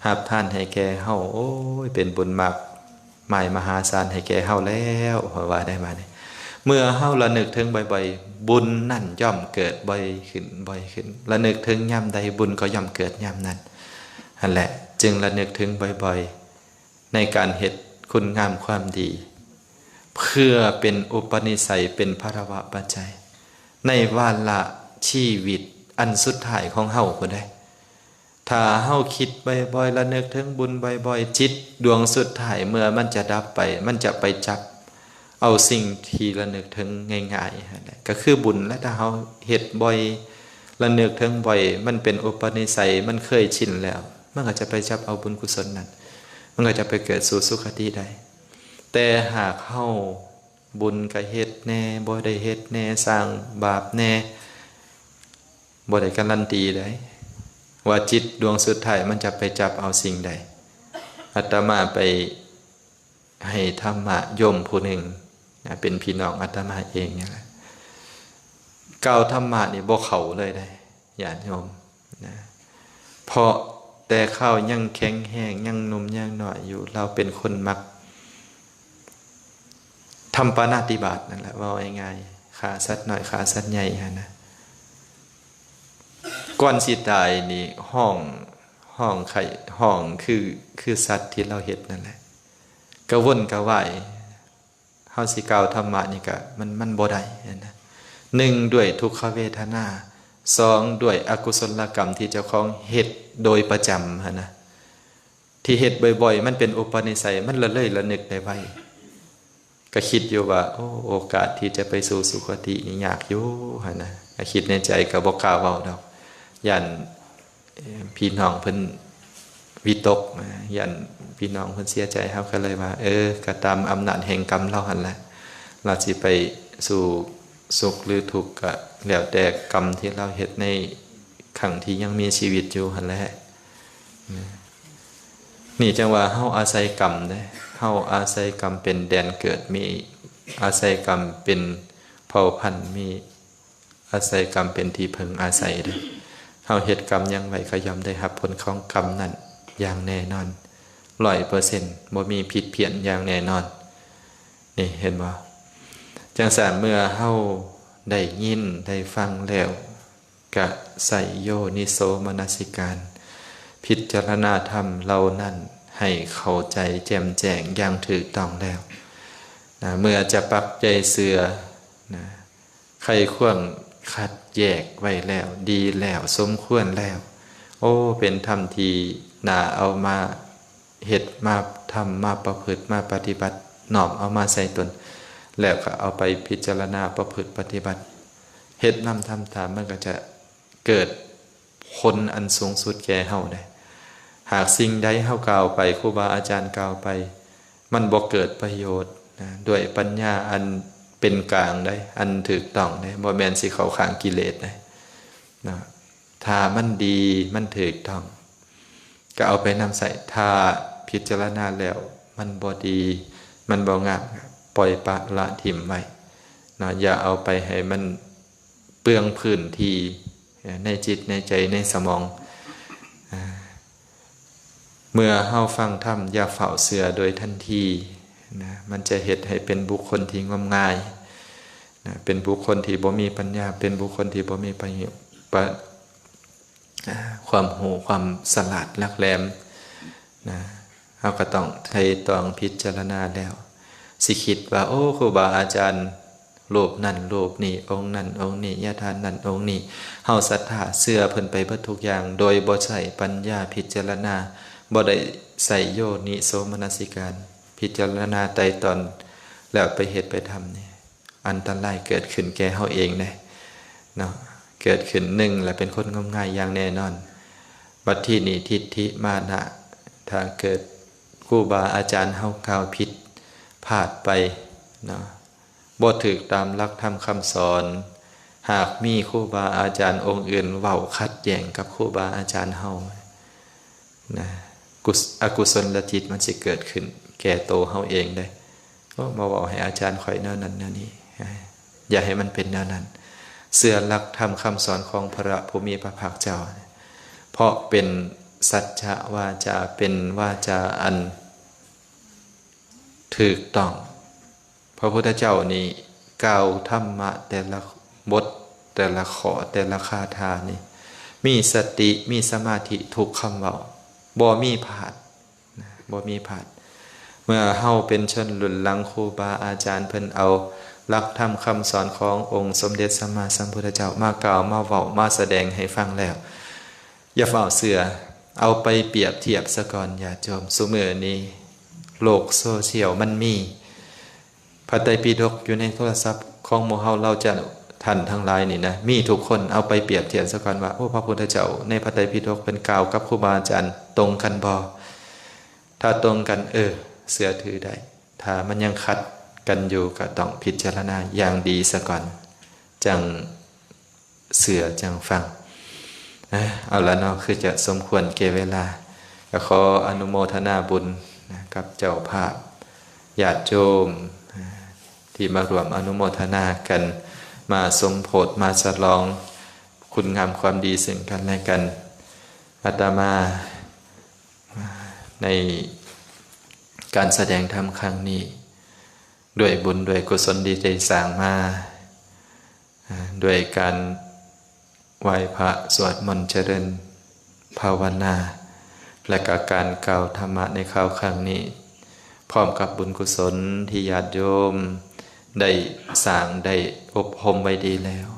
ຮັບທານໃຫ້ແກ່ເຮົາ. ໂອ້ຍ ເປັນບຸນມາກ ມາຍມະຫາສານໃຫ້ແກ່ເຮົາແລ້ວ ເພິ່ນວ່າໄດ້ມານີ້. ເມື່ອເຮົາລະນຶກເຖິງບ່ອຍໆ ບຸນນັ້ນຍ່ອມເກີດບ່ອຍຂຶ້ນ, ບ່ອຍຂຶ້ນ. ລະນຶກເຖິງຍາມໃດ ບຸນກໍຍ່ອມເກີດຍາມນັ້ນ. ຫັ້ນແຫຼະ ຈຶ່ງລະນຶກເຖິງບ່ອຍໆ ໃນການເຮັດຄຸນງາມຄວາມດີ ເພື່ອເປັນອຸປະນິໄສ ເປັນພະລະວະປັດໄຈ ໃນວາລະຊີວິດອັນສຸດທ້າຍຂອງເຮົາພຸ້ນເດ້. ຖ້າເຮົາຄິດບ່ອຍໆ ລະນຶກເຖິງບຸນບ່ອຍໆ ຈິດດວງສຸດທ້າຍເມື່ອມັນຈະດັບໄປ ມັນຈະໄປຈັບເອົາສິ່ງທີ່ລະນຶກເຖິງງ່າຍໆ ຫັ້ນແຫຼະ ກໍຄືບຸນ. ແລະ ຖ້າເຮົາເຮັດບ່ອຍ ລະນຶກເຖິງບ່ອຍ ມັນເປັນອຸປະນິໄສ ມັນເຄີຍຊິນແລ້ວ ມັນກໍຈະໄປຈັບເອົາບຸນກຸສົນນັ້ນ ມັນກໍຈະໄປເກີດສູ່ສຸຄະຕິໄດ້. ແຕ່ຫາກເຮົາບຸນກໍເຮັດແດ່ ບໍ່ໄດ້ເຮັດແດ່ ສ້າງບາບແດ່ ບໍ່ໄດ້ກາລັນຕີໃດ ວ່າຈິດດວງສຸດທ້າຍມັນຈະໄປຈັບເອົາສິ່ງໃດ. ອາດຕະມາໄປໃຫ້ທຳມະໂຍມຜູ້ໜຶ່ງນະ ເປັນພີ່ນ້ອງອາດຕະມາເອງນີ້ແຫຼະ ກ່າວທຳມະນີ້ບໍ່ເຂົ້າເລີຍເດ້ ຍາດໂຍມນະ ເພາະແຕ່ຄາວຍັງແຂງແຮງ ຍັງໜຸ່ມຍັງນ້ອຍຢູ່ ລາວເປັນຄົນມັກທຳປານາຕິບາດນັ້ນແຫຼະ ເວົ້າງ່າຍໆ ຂ້າສັດນ້ອຍຂ້າສັດໃຫຍ່ຫັ້ນນະ. ກ່ອນຊິຕາຍນີ້ຮ້ອງ ຮ້ອງໄຫ້ ຮ້ອງຄື ຄືສັດທີ່ລາວເຮັດນັ້ນແຫຼະ ກະວົນກະວາຍ. ເຮົາຊິກ່າວທຳມະນີ້ກະ ມັນ ມັນບໍ່ໄດ້ຫັ້ນນະ ໜຶ່ງດ້ວຍທຸກຂະເວທະນາ ສອງດ້ວຍອະກຸສົນລະກຳທີ່ເຈົ້າຂອງເຮັດໂດຍປະຈຳຫັ້ນນະ ທີ່ເຮັດບ່ອຍໆ ມັນເປັນອຸປະນິໄສ ມັນລະເລີຍລະນຶກໄດ້ໄວ. ກະຄິດຢູ່ວ່າ ໂອ້ ໂອກາດທີ່ຈະໄປສູ່ສຸຄະຕິນີ້ຍາກຢູ່ຫັ້ນນະ ກະຄິດໃນໃຈ ກະບໍ່ກ້າເວົ້າດອກ ຢ້ານ ເອີ ພີ່ນ້ອງເພິ່ນວິຕົກນະ ຢ້ານພີ່ນ້ອງເພິ່ນເສຍໃຈ ເຮົາກໍເລີຍວ່າ ເອີ ກໍຕາມອຳນາດແຫ່ງກຳລາວຫັ້ນແຫຼະ ລາວຊິໄປສູ່ສຸກຫຼືທຸກ ກໍແລ້ວແຕ່ກຳທີ່ລາວເຮັດໃນຄັ້ງທີ່ຍັງມີຊີວິດຢູ່ຫັ້ນແຫຼະ. ນີ້ຈັ່ງວ່າເຮົາອາໄສກຳເດ້ ເຮົາອາໄສກຳເປັນແດນເກີດ ມີອາໄສກຳເປັນເຜົ່າພັນ ມີ ອາໄສກຳເປັນທີ່ເພິ່ງອາໄສເດ້. ເຮົາເຮັດກຳຫຍັງໄວ້ ກໍຍ່ອມໄດ້ຮັບຜົນຂອງກຳນັ້ນຢ່າງແນ່ນອນ ຮ້ອຍເປີເຊັນ ບໍ່ມີຜິດພຽນຢ່າງແນ່ນອນ. ນີ້ເຫັນບໍ່? ຈັ່ງຊັ້ນ ເມື່ອເຮົາໄດ້ຍິນໄດ້ຟັງແລ້ວ ກະໃຊ້ໂຍນິໂສມະນະສິການ ພິຈາລະນາທຳເຫຼົ່ານັ້ນໃຫ້ເຂົ້າໃຈແຈ່ມແຈ້ງຢ່າງຖືກຕ້ອງແລ້ວນະ ເມື່ອຈະປັກໃຈເຊື່ອນະ ໄຂ້ຄວນຄັດແຍກໄວ້ແລ້ວ ດີແລ້ວ ສົມຄວນແລ້ວ ໂອ້ ເປັນທຳທີ່ໜ້າເອົາມາເຮັດ ມາທຳ ມາປະພຶດ ມາປະຕິບັດ ນ້ອມເອົາມາໃສ່ຕົນ ແລ້ວກໍເອົາໄປພິຈາລະນາປະພຶດປະຕິບັດ ເຮັດນຳທຳຕາມ ມັນກໍຈະເກີດຜົນອັນສູງສຸດແກ່ເຮົາໄດ້ເນາະ. ຫາກສິ່ງໃດເຮົາກ່າວໄປ ຄູບາອາຈານກ່າວໄປ ມັນບໍ່ເກີດປະໂຫຍດນະ ດ້ວຍປັນຍາອັນເປັນກາງໄດ໋ ອັນຖືກຕ້ອງໄດ໋ ບໍ່ແມ່ນຊິເຂົ້າຂ້າງກິເລດໄດ໋ເນາະ. ຖ້າມັນດີ ມັນຖືກຕ້ອງ ກໍເອົາໄປນຳໃຊ້. ຖ້າພິຈາລະນາແລ້ວມັນບໍ່ດີ ມັນບໍ່ງາມ ກໍປ່ອຍປະລະຖິ້ມໄວ້ເນາະ ຢ່າເອົາໄປໃຫ້ມັນເປືອງພື້ນທີ່ໃນຈິດໃນໃຈ ໃນສະໝອງ. ເມື່ອເຮົາຟັງທຳ ຢ່າຟ້າວເຊື່ອໂດຍທັນທີນະ ມັນຈະເຮັດໃຫ້ເປັນບຸກຄົນທີ່ງົມງາຍນະ ເປັນບຸກຄົນທີ່ບໍ່ມີປັນຍາ ເປັນບຸກຄົນທີ່ບໍ່ມີປະໂຫຍດ ປະ ຄວາມຮູ້ ຄວາມສະຫຼາດຫຼັກແຫຼມນະ. ເຮົາກໍຕ້ອງໄຕ່ຕອງພິຈາລະນາແລ້ວ ຊິຄິດວ່າ ໂອ້ ຄູບາອາຈານ ຮູບນັ້ນຮູບນີ້ ອົງນັ້ນອົງນີ້ ຍາທ່ານນັ້ນອົງນີ້ ເຮົາສັດທາເຊື່ອເພິ່ນໄປເບິດທຸກຢ່າງ ໂດຍບໍ່ໃຊ້ປັນຍາພິຈາລະນາ ບໍ່ໄດ້ໃຊ້ໂຍນິໂສມະນະສິການ ພິຈາລະນາໄຕ່ຕອງ ແລ້ວໄປເຮັດໄປທຳນີ້ ອັນຕະລາຍເກີດຂຶ້ນແກ່ເຮົາເອງເດ້ເນາະ. ເກີດຂຶ້ນໜຶ່ງ ແລະ ເປັນຄົນງມງາຍຢ່າງແນ່ນອນ. ບັດທີນີ້ ທິດຖິມານະ ຖ້າເກີດຄູບາອາຈານເຮົາກ່າວຜິດພາດໄປເນາະ ບໍ່ຖືກຕາມຫຼັກທຳຄຳສອນ ຫາກມີຄູບາອາຈານອົງອື່ນເວົ້າຂັດແຍ້ງກັບຄູບາອາຈານເຮົານະ ກຸສ- ອະກຸສົນລະຈິດມັນຊິເກີດຂຶ້ນແກ່ໂຕເຮົາເອງເດ້. ໂອ້ ມາເວົ້າໃຫ້ອາຈານຂ້ອຍແນວນັ້ນແນວນີ້ ຢ່າໃຫ້ມັນເປັນແນວນັ້ນ. ເຊື່ອຫຼັກທຳຄຳສອນຂອງພະຜູ້ມີພະພາກເຈົ້າ ເພາະເປັນສັດຈະວາຈາ ເປັນວາຈາອັນຖືກຕ້ອງ. ພະພຸດທະເຈົ້ານີ້ກ່າວທຳມະແຕ່ລະບົດ ແຕ່ລະຂໍ້ ແຕ່ລະຄາຖານີ້ ມີສະຕິ ມີສະມາທິທຸກຄຳເວົ້າ ບໍ່ມີພາດນະ ບໍ່ມີພາດ. ເມື່ອເຮົາເປັນຊົນລຸ້ນຫຼັງ ຄູບາອາຈານເພິ່ນເອົາຫຼັກທຳຄຳສອນຂອງອົງສົມເດັດສຳມາສຳພຸດທະເຈົ້າມາກ່າວ ມາເວົ້າ ມາສະແດງໃຫ້ຟັງແລ້ວ ຢ່າຟ້າວເຊື່ອ ເອົາໄປປຽບທຽບສາກ່ອນ ຍາດໂຍມ. ຊຸມື້ນີ້ໂລກໂຊຊຽວມັນມີ ພະໄຕປິດົກຢູ່ໃນໂທລະສັບຂອງໝູ່ເຮົາ ເຮົາຈະ ທ່ານທັງຫຼາຍນີ້ນະ ມີທຸກຄົນ ເອົາໄປປຽບທຽບຊະກ່ອນວ່າ ໂອ້ ພະພຸດທະເຈົ້າໃນພະໄຕປິດົກເພິ່ນກ່າວກັບຄູບາອາຈານຕົງກັນບໍ່? ຖ້າຕົງກັນ ເອີ ເຊື່ອຖືໄດ້. ຖ້າມັນຍັງຂັດກັນຢູ່ ກໍຕ້ອງພິຈາລະນາຢ່າງດີຊະກ່ອນ ຈັ່ງເຊື່ອ ຈັ່ງຟັງ. ເອົາລະເນາະ ຄືຈະສົມຄວນແກ່ເວລາ ກໍຂໍອະນຸໂມທະນາບຸນນະ ກັບເຈົ້າພາບ ຍາດໂຍມ ທີ່ມາຮ່ວມອະນຸໂມທະນາກັນ ມາສົມໂພດ ມາສະຫຼອງຄຸນງາມຄວາມດີເຊິ່ງກັນແລະກັນ. ອາດຕະມາ ໃນການສະແດງທຳຄັ້ງນີ້ ດ້ວຍບຸນດ້ວຍກຸສົນທີ່ໄດ້ສ້າງມາ ດ້ວຍການໄຫວ້ພະ ສວດມົນ ຈະເລີນພາວະນາ ແລະກະການກ່າວທຳມະໃນຄາວຄັ້ງນີ້ ພ້ອມກັບບຸນກຸສົນທີ່ຍາດໂຍມໄດ້ສ້າງ ໄດ້ອົບຮົມໄວ້ດີແລ້ວ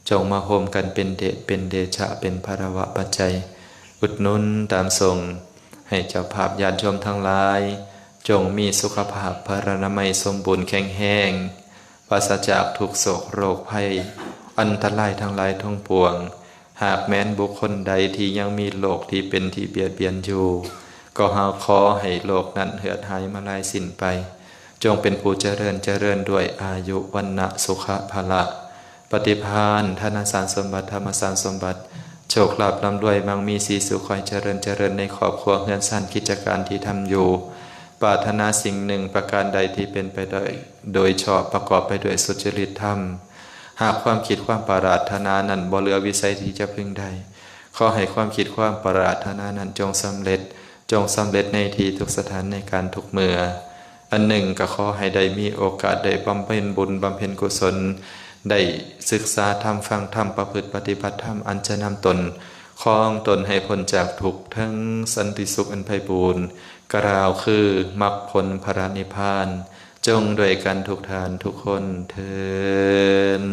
ຈົ່ງມາໂຮມກັນເປັນເດດເປັນເດຊະ ເປັນພາລະວະປັດໄຈ ອຸດໜູນຕາມສົ່ງ ໃຫ້ເຈົ້າພາບຍາດໂຍມທັງຫຼາຍ ຈົ່ງມີສຸຂະພາບພະລານາໄມສົມບູນແຂງແຮງ ປາສະຈາກທຸກໂສກໂລກໄພ ອັນຕະລາຍທັງຫຼາຍທັງປວງ. ຫາກແມ່ນບຸກຄົນໃດທີ່ຍັງມີໂລກທີ່ເປັນທີ່ບຽດບຽນຢູ່ ກໍຫາຂໍໃຫ້ໂລກນັ້ນເຫືອດຫາຍມາລາຍສິ້ນໄປ ຈົ່ງເປັນຜູ້ຈະເລີນ ຈະເລີນດ້ວຍອາຍຸ ວັນນະ ສຸຂະ ພະລະ ປະຕິພານ ທານະສານສົມບັດ ທຳມະສານສົມບັດ ໂຊກລາບລ່ຳລວຍ ມັ່ງມີສີສຸກ ຂໍໃຫ້ຈະເລີນ ຈະເລີນໃນຄອບຄົວເຮືອນຊານ ກິດຈະການທີ່ທຳຢູ່ ປາດຖະໜາສິ່ງໜຶ່ງປະການໃດທີ່ເປັນໄປໄດ້ໂດຍຊອບ ປະກອບໄປດ້ວຍສຸດຈະລິດທຳ. ຫາກຄວາມຄິດຄວາມປາດຖະໜານັ້ນບໍ່ເຫຼືອວິໄສທີ່ຈະເພິ່ງໄດ້ ຂໍໃຫ້ຄວາມຄິດຄວາມປາດຖະໜານັ້ນຈົ່ງສຳເລັດ ຈົ່ງສຳເລັດໃນທີ່ທຸກສະຖານ ໃນການທຸກເມື່ອ. ອັນໜຶ່ງກໍຂໍໃຫ້ໄດ້ມີໂອກາດໄດ້ບຳເພັນບຸນ ບຳເພັນກຸສົນ ໄດ້ສຶກສາທຳ ຟັງທຳ ປະພຶດປະຕິບັດທຳ ອັນຈະນຳຕົນ ຄອງຕົນໃຫ້ພົ້ນຈາກທຸກ ເຖິງສັນຕິສຸກອັນໄພບູນ ກ່າວຄືມັກຜົນພະລະນິບພານ ຈົ່ງດ້ວຍກັນທຸກທ່ານທຸກຄົນເທີ້ນ.